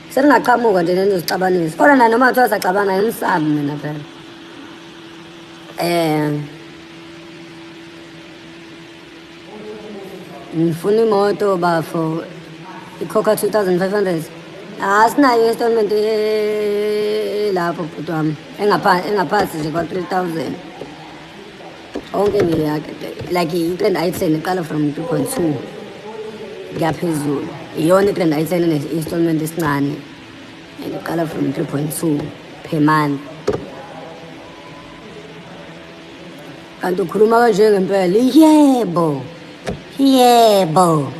Sengingaqhamuka nje nento yosixabanisa. Kodwa na noma kuthiwa saxabana ngimsabi mina phela. Ngifuna imoto bafo. Ikhokha 2500. Asinayo installment lapho bhuti wami, engaphansi nje kwa-3000. Onke nje like i-Grand i10 iqala from 3.2 kuya phezulu. Iyona i-Grand i10 ene-installment esincane and iqala from 3.2 per month. Kanti ukhuluma kanje ngempela? Yebo, yebo.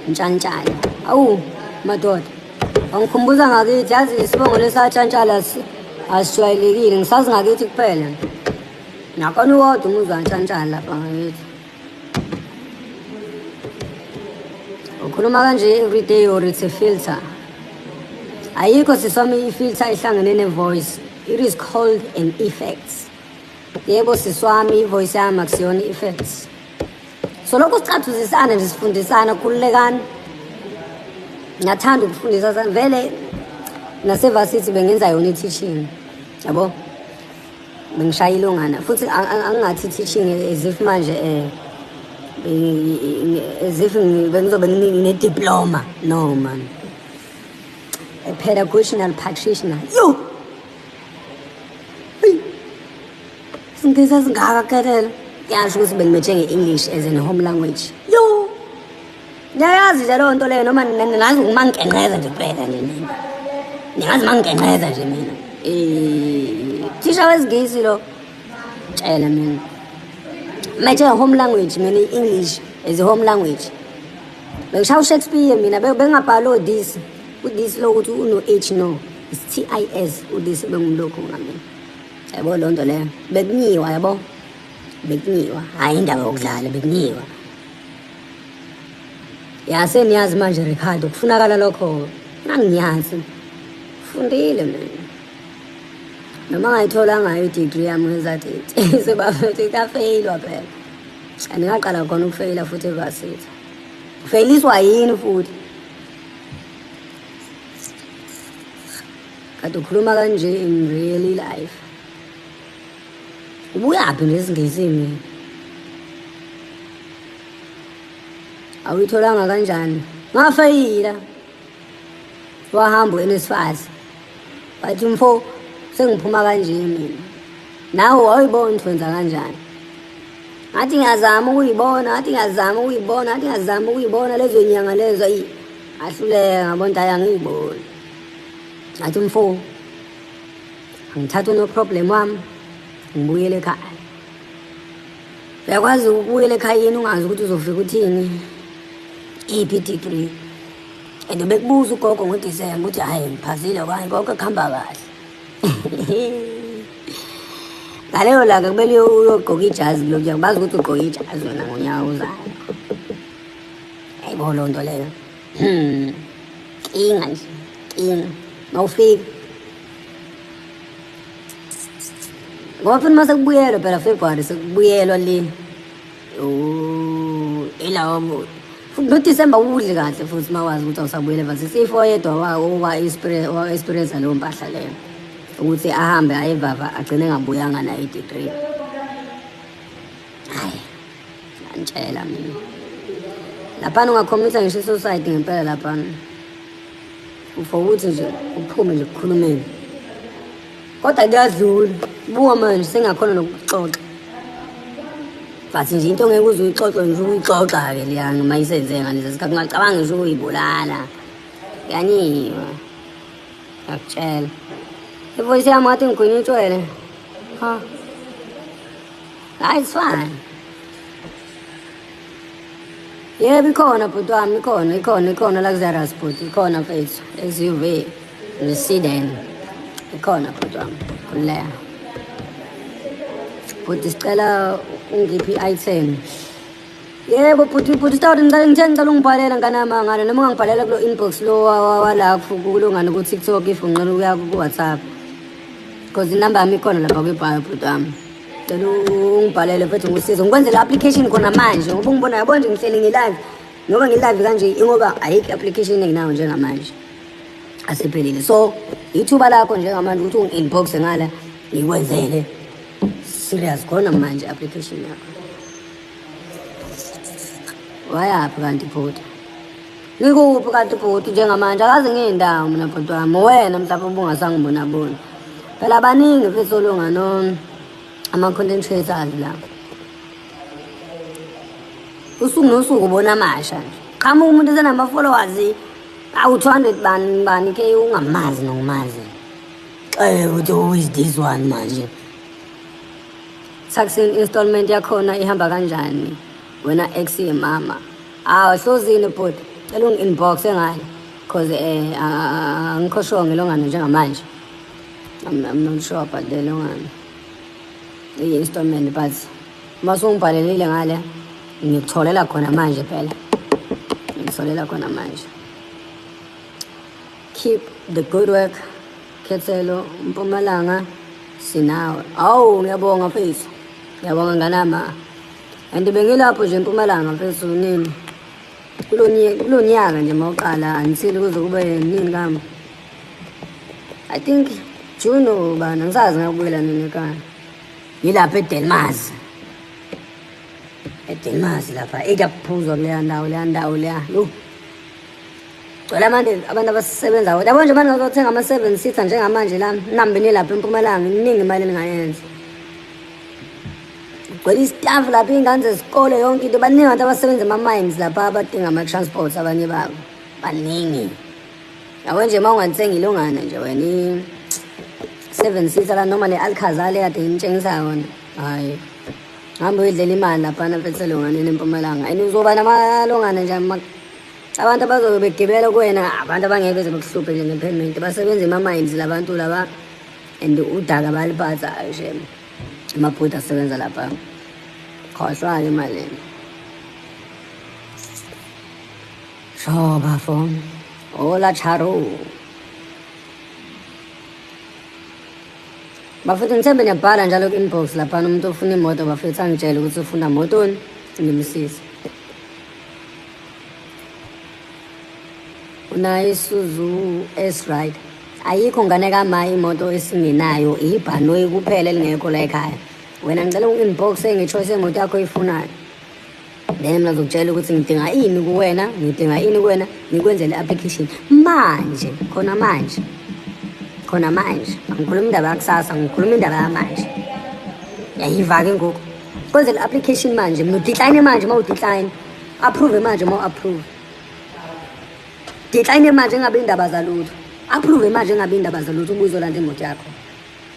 Ntshantshana. Awu madoda, angikhumbuza ngakithi, yazi isibongo lesatshantshala asijwayelekile, ngisazi ngakithi kuphela. Nakhona uwodwa umuzi wantshantshala lapha ngakithi. Ukhuluma kanje everyday or it's a filter? Ayikho siswami i-filter ihlangene ne-voice. It is called an effect. Yebo siswami, i-voice yami akusiyona i-effects. So lokhu sicathuzisana nje, sifundisana, khululekani. Ngiyathanda ukufundisa vele nasevasithi bengenza yona i-teaching, yabo, bengishaya ilungana futhi. Angingathi teaching as if manje as if bengizobe ngine-diploma. No man, a pedagogical practitioner. Yo, isingisi esingaka khelele, kuyasho ukuthi bengi-major nge-English as an home language. Yo, ngiyayazi nje leyo nto leyo, noma ningazi uma ngingenqeza nje kuphela nje mina, ningazi uma ngingenqeza nje mina. Thisha wesingisi lo, tshela mina, major home language mina, i-English as a home language. Bengishaya uShakespeare mina, bengingabhali o-this, u-this lo ukuthi uno-H. No, it's TIS, u-this bengumlokhu ngamina, yabo leyo nto leyo. Bekunyiwa, yabo, bekunyiwa, hhayi indaba yokudlala, bekunyiwa. Ya, seniyazi manje Ricardo, kufunakala lokho nanginyansi fundile mina, noma ngayitholanga i-degree yami ngezathi sebafethi kafeyilwa phela, and ngaqala khona ukufeyila futhi evasithi. Ufeyiliswa yini futhi? Kade ukhuluma kanje in really life? Ubuyaphi nesiNgesini? Awuyitholanga kanjani? Ngafeyila, wahamba u-NSFAS, bathi mfo sengiphuma kanje mina. Nawe wawuyibona ukuthi wenza kanjani? Ngathi ngiyazama ukuyibona, ngathi ngiyazama ukuyibona, ngathi ngiyazama ukuyibona lezo nyanga lezo, ayi, ahluleka, ngabona ukuthi hayi, angiyiboni. Ngathi mfo angithatha no problem wami, ngibuyele ekhaya. Uyakwazi ukubuyela ekhayeni ungazi ukuthi uzofika uthini, iphi i-degree, and bekubuza ugogo ngoDisemba ukuthi hhayi, ngiphasile kwanye, konke kuhamba kahle. Ngaleyo langa kumele uyogqoka ijazi kulokuya, bazi ukuthi ugqoke ijazi wena ngonyaka ozayo. Ayibo loo nto leyo. Nkinga nje, nkinga mawufika, ngoba futhi uma sekubuyelwa phela February, sekubuyelwa le, oh, ilawo futhi noDisemba udle kahle futhi uma wazi ukuthi awusabuyela evasithi. If oyedwa owa-experience leyo mpahla leyo ukuthi ahambe ayevava, agcine engabuyanga nayo i-degree. Hayi, ngiyantshela mina, laphana ungakhommita ngisho i-suicide ngempela laphana, for ukuthi nje uphume nje ekukhulumeni. Kodwa kuyadlula, buka manje sengakhona nokuxoxa, but nje into ongeke uze uyixoxe nje ukuyixoxa-ke leyana uma isenzeka ngalesi sikhathi, ungacabanga ngisho ukuyibulala. Kuyanyiwa, ngiyakutshela. I-voice yami ngathi ngigwinya itshwele. Ha, hayi, it's fine. Yebo, ikhona bhuti wami, ikhona, ikhona, ikhona luxurious bhuti, ikhona mfethu, SUV ne-sedan ikhona bhuti wami, khululeka bhuti. Sicela ungiphi i-item. Yebo bhuti, bhuti Stout, ngicela, ngithe ngicela ungibhalela ngane ngane, noma ungangibhalela kulo inbox lo wala kulo ngane ku-TikTok, if unqena ukuya ku-WhatsApp, because inamba yami ikhona lapha kwi-bio bhuti wami. Cela ungibhalele mfethu, ngisize ngikwenzele application khona manje, ngoba ungibona, yabo nje, ngihleli ngi-live, ngoba ngi-live kanje ingoba ayikho i-application enginayo njengamanje, asiphelile. So ithuba lakho njengamanje ukuthi ungi-inboxe ngala, ngikwenzele serious khona manje application yakho. Wayaphi kanti bhuti? Ngikuphi kanti bhuti njengamanje? Akaze ngiyindawo mina bhuti wami. Wena mhlawumbe ubungasangibonaboni. Phela baningi mfethu olungano ama-content creators la. Usuku nosuku ubona amasha nje. Qhamuka umuntu esenama-followers awu-200 bani bani ke ungamazi nokumazi. Ukuthi who is this one manje? Taxi installment yakhona ihamba kanjani? Wena ex mama. Ah, hlozini bhuti. Cela ungi-inbox engane. Cause angikho sure ngelongane njengamanje. I'm not sure about the longane. I-installment but mase ungibhalelile ngale ngikutholela khona manje phela. Ngikutholela khona manje. Keep the good work. Khethelo Mpumalanga sinawe. Awu ngiyabonga mfethu. Ngiyabonga nganama. And bengilapho nje eMpumalanga mfethu nini. Kulonyaka nje mawuqala until kuze kube nini kama. I think June ubani ngisazi ngakubuyela nini ekhaya. Yilapha eDelmas. eDelmas lapha ekuyaphuzwa kuleya ndawo leya ndawo leya. Yo. Gcwele abantu abasebenzayo. Yabo nje manje ngizothenga ama-7 seater njengamanje la nambe nilapha eMpumalanga iningi imali eningayenza. Gcwele istaff lapha iy'ngane zesikole yonke into. Baningi abantu abasebenza ema-mines lapha abadinga ama-transport abanye babo. Baningi. Yabo nje uma ungathenga ilongana nje wena i-7 seater la noma le Alcazar le kade ngitshengisa yona. Hayi. Hamba uyidlela imali laphana mfethu elonganeni eMpumalanga. And uzoba namalongana nje abantu abazobe begibela kuwena abantu abangeke beze bekuhluphe nje nge-payment. Basebenza ema-mines labantu laba and udaka bayaliphatha shem. Amabhuti asebenza lapha. Khohlwa-ke imali. Sho bafo. Hola Charo. Bafethu ngithembe niyabhala njalo ku-inbox laphana umuntu ofuna imoto bafethu angitshele ukuthi ufuna motoni ngimsize. Unayo Isuzu S-Ride. Ayikho ngane kama imoto esingenayo ibhanoyi kuphela elingekho la ekhaya. Wena ngicela ungi-inbox nge-choice yemoto yakho oyifunayo. Then mina ngizokutshela ukuthi ngidinga ini kuwena, ngidinga ini kuwena, ngikwenzele i-application manje, khona manje. Khona manje. Angikhuluma indaba yakusasa, ngikhuluma indaba yamanje. Yayiva ke ngoku. Kwenzele i-application manje, mina udecline manje uma udecline. Approve manje uma u-approve. Decline manje engabe indaba zalutho. Approve manje engabe indaba zalutho ubuye uzolanda imoto yakho.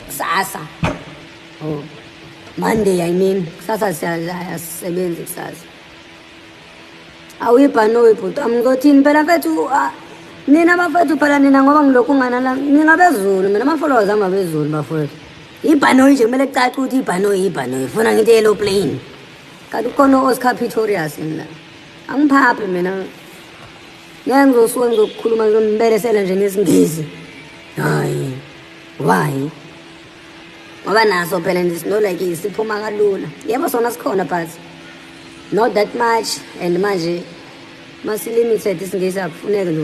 Kusasa. Oh. Monday I mean. Kusasa siyasebenza kusasa. Awuyibhanoyi bhuti wami ngizothini phela mfethu nina bafethu phela nina ngoba ngilokhu nganala ningabezulu mina ama-followers ami abezulu bafowethu. Ibhanoyi nje kumele kucace ukuthi ibhanoyi ibhanoyi funa ngithi yellow plane. Kanti kukhona o-Oscar Pistorius mina. Angiphaphi mina. Ngeke ngizosuka ngizokukhuluma ngizonibelesela nje ngesiNgisi. Hayi. Why? Ngoba naso phela nje no like siphuma kalula. Yebo sona sikhona but not that much and manje masi limited isiNgisi akufuneki nje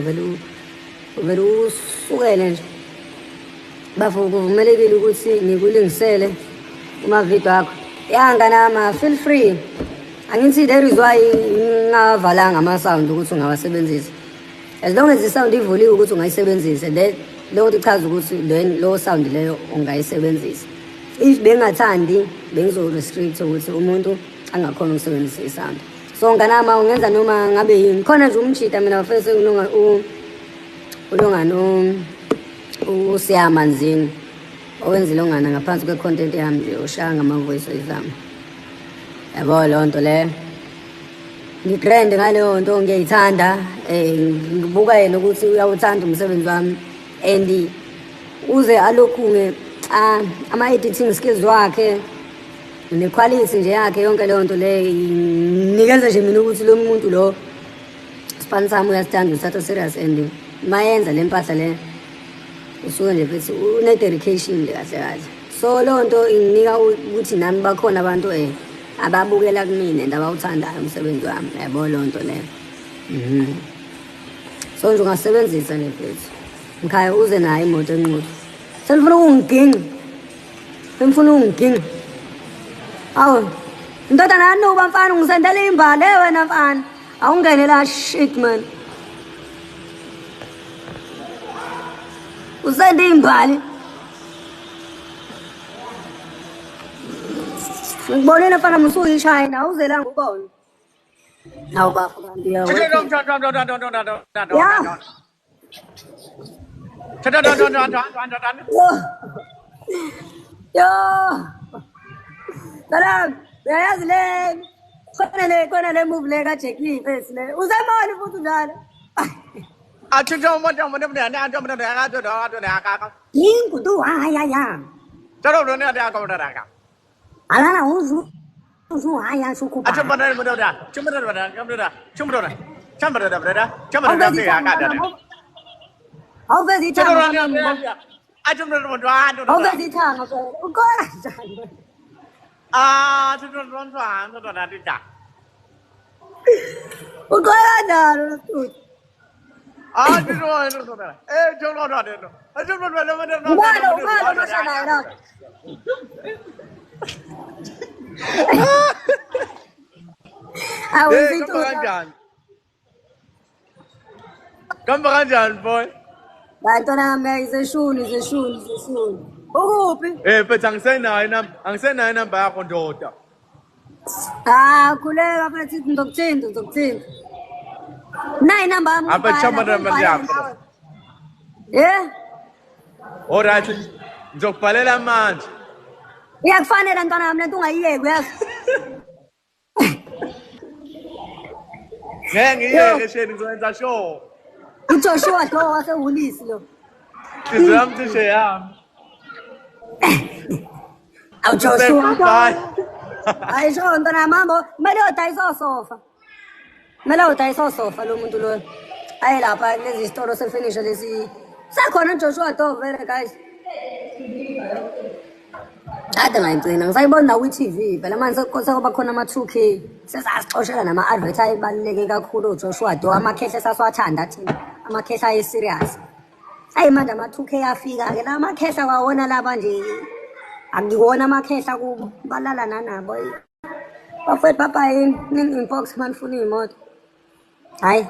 uvele usukele nje. Bafo kuvumelekile ukuthi ngikulingisele kuma video akho. Ya nganama feel free. Angithi there is why ngingavalanga ama sound ukuthi ungawasebenzisa. As long as the sound ivuliwe ukuthi ungayisebenzisa then leyo nto ichaza ukuthi then lo sound leyo ungayisebenzisa. If bengathandi bengizo restrict ukuthi umuntu angakhona ukusebenzisa isound. So nganama ungenza noma ngabe yini. Khona nje umshita mina bafethu ulunga ulungano uSiyamanzini owenza ilongana ngaphansi kwe-content yami nje ushaya ngama-voice ami. Yabo leyo nto leyo. Ngigrand ngaleyo nto ngiyayithanda ngibuka yena ukuthi uyawuthanda umsebenzi wami and uze alokhu ama-editing skills wakhe ne-quality nje yakhe yonke leyo nto leyo inikeza nje mina ukuthi lo muntu lo sipani sami uyasithanda usithatha serious and mayenza le mpahla le usuke nje futhi une-dedication nje kahle kahle. So leyo nto inginika ukuthi nami bakhona abantu ababukela kumina and abawuthandayo umsebenzi wami yabo leyo nto leyo. So nje ungasebenzisa nje mfethu. Mkhaya uze nayo imoto enquthu. Senifuna ukungiginqa. Senifuna ukungiginqa. Awu, ndodana yanuka mfana ungisendela imbali wena mfana. Awungene la shit man. Usende imbali. Ngibonile mfana musuyishayina awuzelanga ubone. Awu bafo kanti yawo. Ya. Yo. Salam. Uyayazi le khona le move le ka Jackie first le. Uzemona futhi njalo. Yingu ya ya. Alana uzu uzu haya shuku. Awuvezi ithanga uqola njani? Uqola njani losuthu? Ubani oshanayo lapho? Awuzithuka. Kamba kanjani boy? Bantwana bami izeshuni izeshuni izeshuni. Ukuphi? Eh mfethu angisenayo inamba, angisenayo inamba yakho ndoda. Ah, khuleka mfethu ngizokuthinta ngizokuthinta. Nayi inamba yami. Apha chamba namba yakho. Eh? Alright. Ngizokubhalela manje. Iyakufanela ntwana yami lento ungayiyeki uyazi. Ngeke ngiyeke sheni ngizoyenza sure. UJoshua lo wasewulisi lo. Inhliziyo yami cishe yami. Awu Joshua. Bye. Hayi sho ntwana yami hambo kumele uyodayisa osofa. Kumele uyodayisa osofa lo muntu lo. Aye lapha kulezi sitolo sefurniture lesi. Sekhona uJoshua do vele guys. Kade ngayigcina ngisayibona na kwi-TV phela manje sekuba khona ama-2K sesasixoshela nama-advert ayibaluleke kakhulu uJoshua do amakhehle sasiwathanda thina amakhehla ayi-serious. Ayi manje ama-2K afika-ke la makhehla kwawona laba nje akuwona amakhehla kubo balala nanabo. Bafowethu baba yini ningi-inbox uma nifuna iy'moto. Hhayi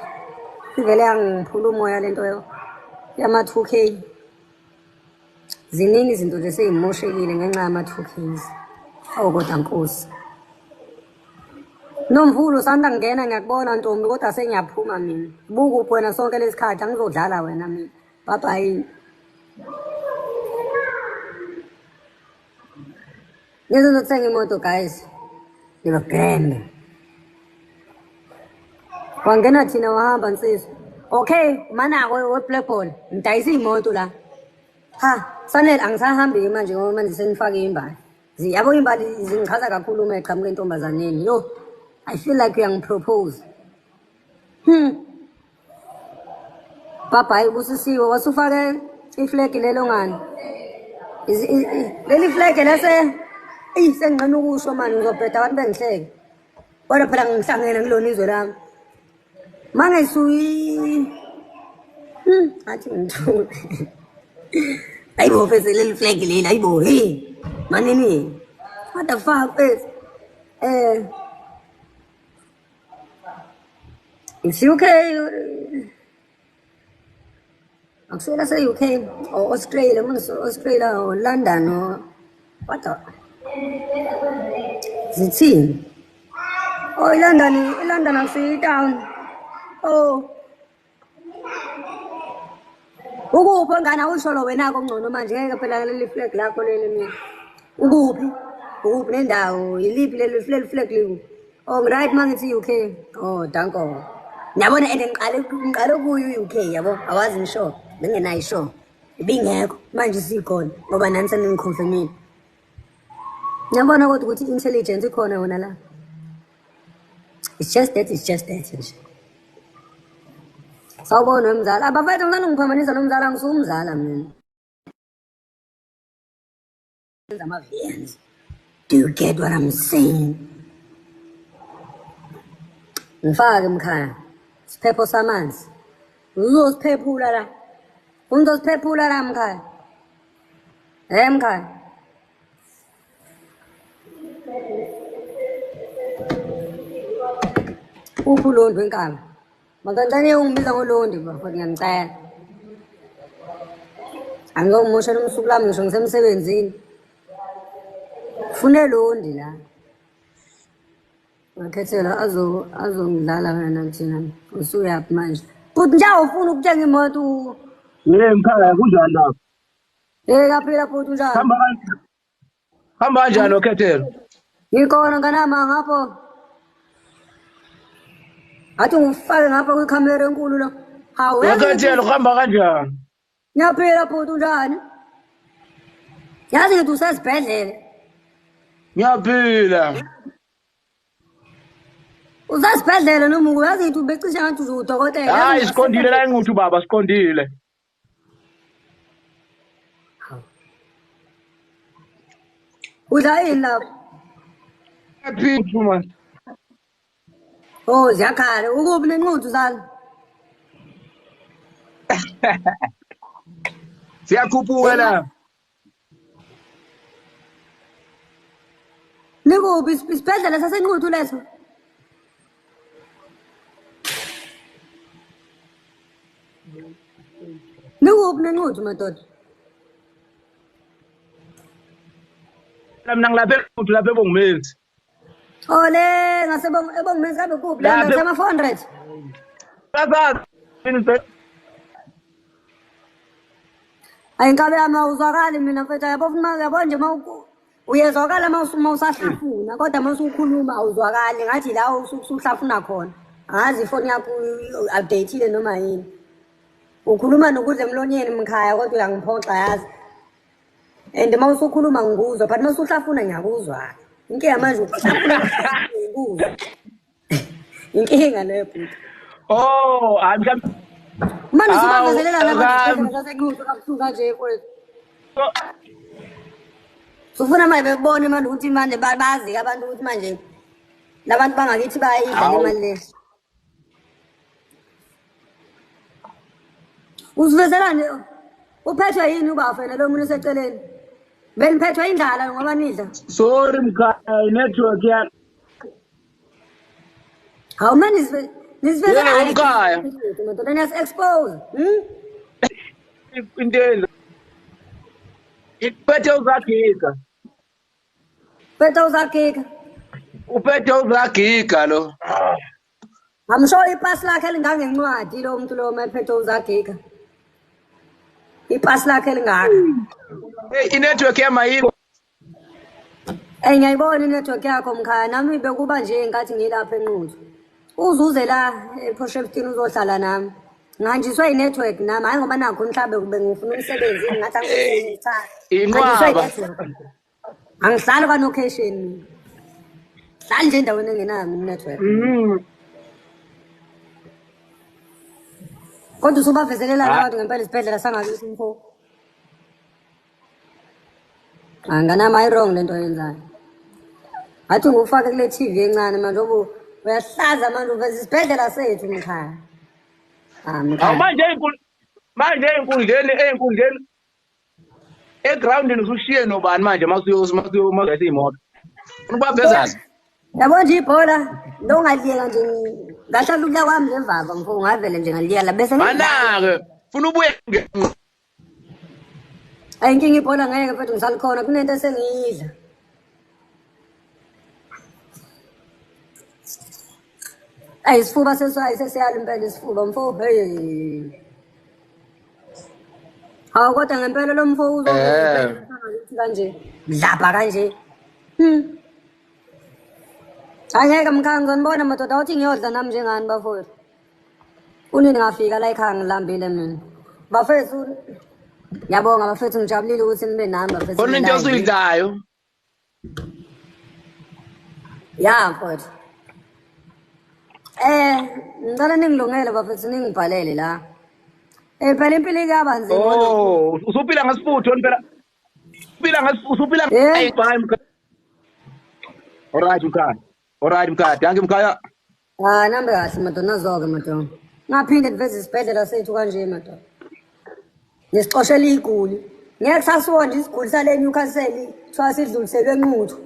ivele yangiphula umoya lento yama-2K. Ziningi izinto nje sey'moshekile ngenxa yama-2Ks. Awu kodwa Nkosi. Nomvulo usanda kungena ngiyakubona ntombi kodwa sengiyaphuma mina. Bukuphi wena sonke lesi khathi angizodlala wena mina. Bye bye. Ngizothenga imoto guys. Niba grand. Wangena thina wahamba nsizwa. Okay, manako we black ball. Ngidayisa imoto la. Ha, Sanele angisahambi manje ngoba manje senifake imbali. Yabo imbali zingichaza kakhulu uma eqhamuka entombazaneni. Yo, I feel like uyangipropose. Bye bye busisiwe wasufake iflag lelo ngani? Leli flag lase eyi senginqena ukusho manje ngizobheda abantu bengihleke. Kodwa phela ngihlangene kulona izwe lami. Mangisuyi athi ngithule. Ayibo mfethu leli flag leli ayibo hey manini. What the fuck mfethu? It's UK. Akusela se-UK or Australia, Australia or London or what the zithini? Oh, iLondon, iLondon akusiyo itown. Oh. Ukuphi ngane awusho lo wena kongcono manje ngeke phela leli flag lakho leli mina. Ukuphi? Ukuphi nendawo? Yiliphi leli flag liku? Oh, right mangithi UK. Oh, danko. Ngiyabona and ngiqale kuyo UK yabo. Awazi ngisho. Bengenayo sure. Ibingekho manje sikhona ngoba nani seningiconfirmile. Ngiyabona kodwa ukuthi intelligence ikhona yona la. It's just that nje. Sawubona wemzala. Abafethu ngicela ungiphambanisa nomzala ngisukumzala mina. Ama-VNs. Do you get what I'm saying? Ngifake mkhaya. Siphepho samanzi. Uzosiphephula la. Uzosiphephula la mkhaya. Eh mkhaya. Uphi uLondi wenkabi? Makanjani ungibiza ngoLondi bafowethu, ngiyanicela. Angizongimoshela usuku lami ngisho ngisemsebenzini. Fune Londi la. Ngakhethela azongidlala wena thina. Usuyaphi manje? Futhi nje awufuni ukuthenga imoto. Yey mkhaya, kunjani lapho? Eh, kaphila futhi, unjani? Hamba kanjani? Hamba kanjani okhethelo? Ngikhona nganama ngapho. Athi ngifake ngapha kwikhamera enkulu la. Hawu, yazi Okhethelo, hamba kanjani? Ngiyaphila futhi, unjani? Yazi ngithi usesibhedlela. Ngiyaphila. Usesibhedlela noma uyazi ngithi ubecishe ngathi uzudokotela. Hayi, siqondile la enguthi baba, siqondile. Udla yini lapho? Ngiyaphila man. Oh, ziyakhala. Ukuphi nenquthu zala? Siyakhuphuka la. Nikuphi isibhedlela saseNquthu leso? Nikuphi nenquthu madoda? Mina ngilapha eNquthu, lapha eBongumezi. Ole, ngasebong eBongumezi kabe kuphi? La Lapha ngasema 400. Bazazi. Ayi nkabe yami awuzwakali mina mfethu, yabo funa yabo nje uyezwakala uma usahlafuna, kodwa uma usukhuluma awuzwakali, ngathi la usuhlafuna khona. Angazi ifoni yakho update-ile noma yini. Ukhuluma nokudla emlonyeni mkhaya, kodwa uyangiphoxa yazi. And uma usukhuluma ngikuzwa, but uma usuhlafuna ngiyakuzwa. Inkinga manje ukuhlafuna ngikuzwa. Inkinga leyo bhuti. Oh, hayi mhlawumbe. Manje Hawu, usubavezelela akami. labantu saseNquthu kabuhlungu kanje mfowethu. Sufuna manje bebone manje ukuthi manje bazi abantu ukuthi manje labantu bangakithi bayidla le Hawu. mali le. Usivezela nje uphethwe yini ubafa yena lo muntu oseceleni? Beniphethwe indlala ngoba nidla. Sorry mkhaya, network ya. Hawu manje nisivezela Yebo mkhaya. Madoda niyas expose. Into yenza. Uphethe uzagiga. Phethe uzagiga. Uphethe uzagiga lo. I'm sure ipasi lakhe lingangencwadi lo muntu lo mayephethe uzagiga. Ipasi lakhe lingaka. Hey, inetwork yami ayikho. Eh, ngiyayibona inetwork yakho mkhaya, nami bekuba nje ngathi ngilapha eNquthu. Uzuze la ePort Shepstone uzohlala nami. Ngihanjiswe inetwork nami, hayi ngoba nakho mhlawumbe kube ngifuna umsebenzi ngathi angifuni. Ngihanjiswe Inqwaba. inetwork. Angihlali kwa-location mina. Hlali nje endaweni engenayo inetwork. Kodwa usubavezelela abantu ngempela isibhedlela sangakithi mfo. Anganami ayi-wrong lento oyenzayo. Ngathi ngufake kule TV encane manje obu uyahlaza manje uveza isibhedlela sethu mkhaya. Ah Awu mkhaya. manje manje ey'nkundleni egroundini usushiye nobani manje masuyo imoto. Ubavezazi. Yabo nje ibhola lo ngaliyeka nje ngahlala ukudla kwami ngevava mfo, ngavele nje ngaliyeka bese Mana-ke funa ubuye Ayi inkinga ibhola ngeke mfethu ngisalikhona kunento esengiyidla. Ayi isifuba seswayi sesiyala impela isifuba mfo. Hey. Hawu kodwa ngempela lo mfo uzoveza kanje. Dlapha kanje. Angeke mkhaya ngizonibona madoda, awuthi ngiyodla nami njengani bafowethu. Kunini ngafika la ekhaya ngilambile mina. Bafethu ngiyabonga bafethu, ngijabulile ukuthi nibe nami bafethu. Khona into osuyidlayo. Ya mfowethu. Ngicela ningilungele bafethu, ningibhalele la. Phela impilo iyaba nzima. Oh, usuphila ngesifutho phela. Uphila ngesifutho, usuphila. Hey, bye mkhaya. Alright mkhaya. Alright mkhaya, dankie mkhaya. Ah, nambe kahle madoda, nazoke madoda. Ngaphinde ndiveze isibhedlela sethu kanje madoda. Nisixoshela iguli. Ngeke sasiwona nje isiguli sale Newcastle, kuthiwa sidluliselwe eNquthu.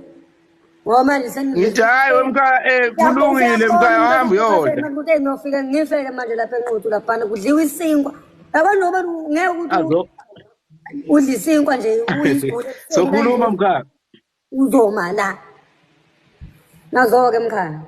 Ngoba manje Ngithi hayi wemkhaya kulungile mkhaya hamba uyodla. Ukuthi ngiyofika ngifeke manje lapha eNquthu laphana kudliwa isinkwa. Yabo noba ngeke ukuthi Azo udle isinkwa nje uyigule sokhuluma mkhaya. Uzoma la. Nazo-ke mkhaya.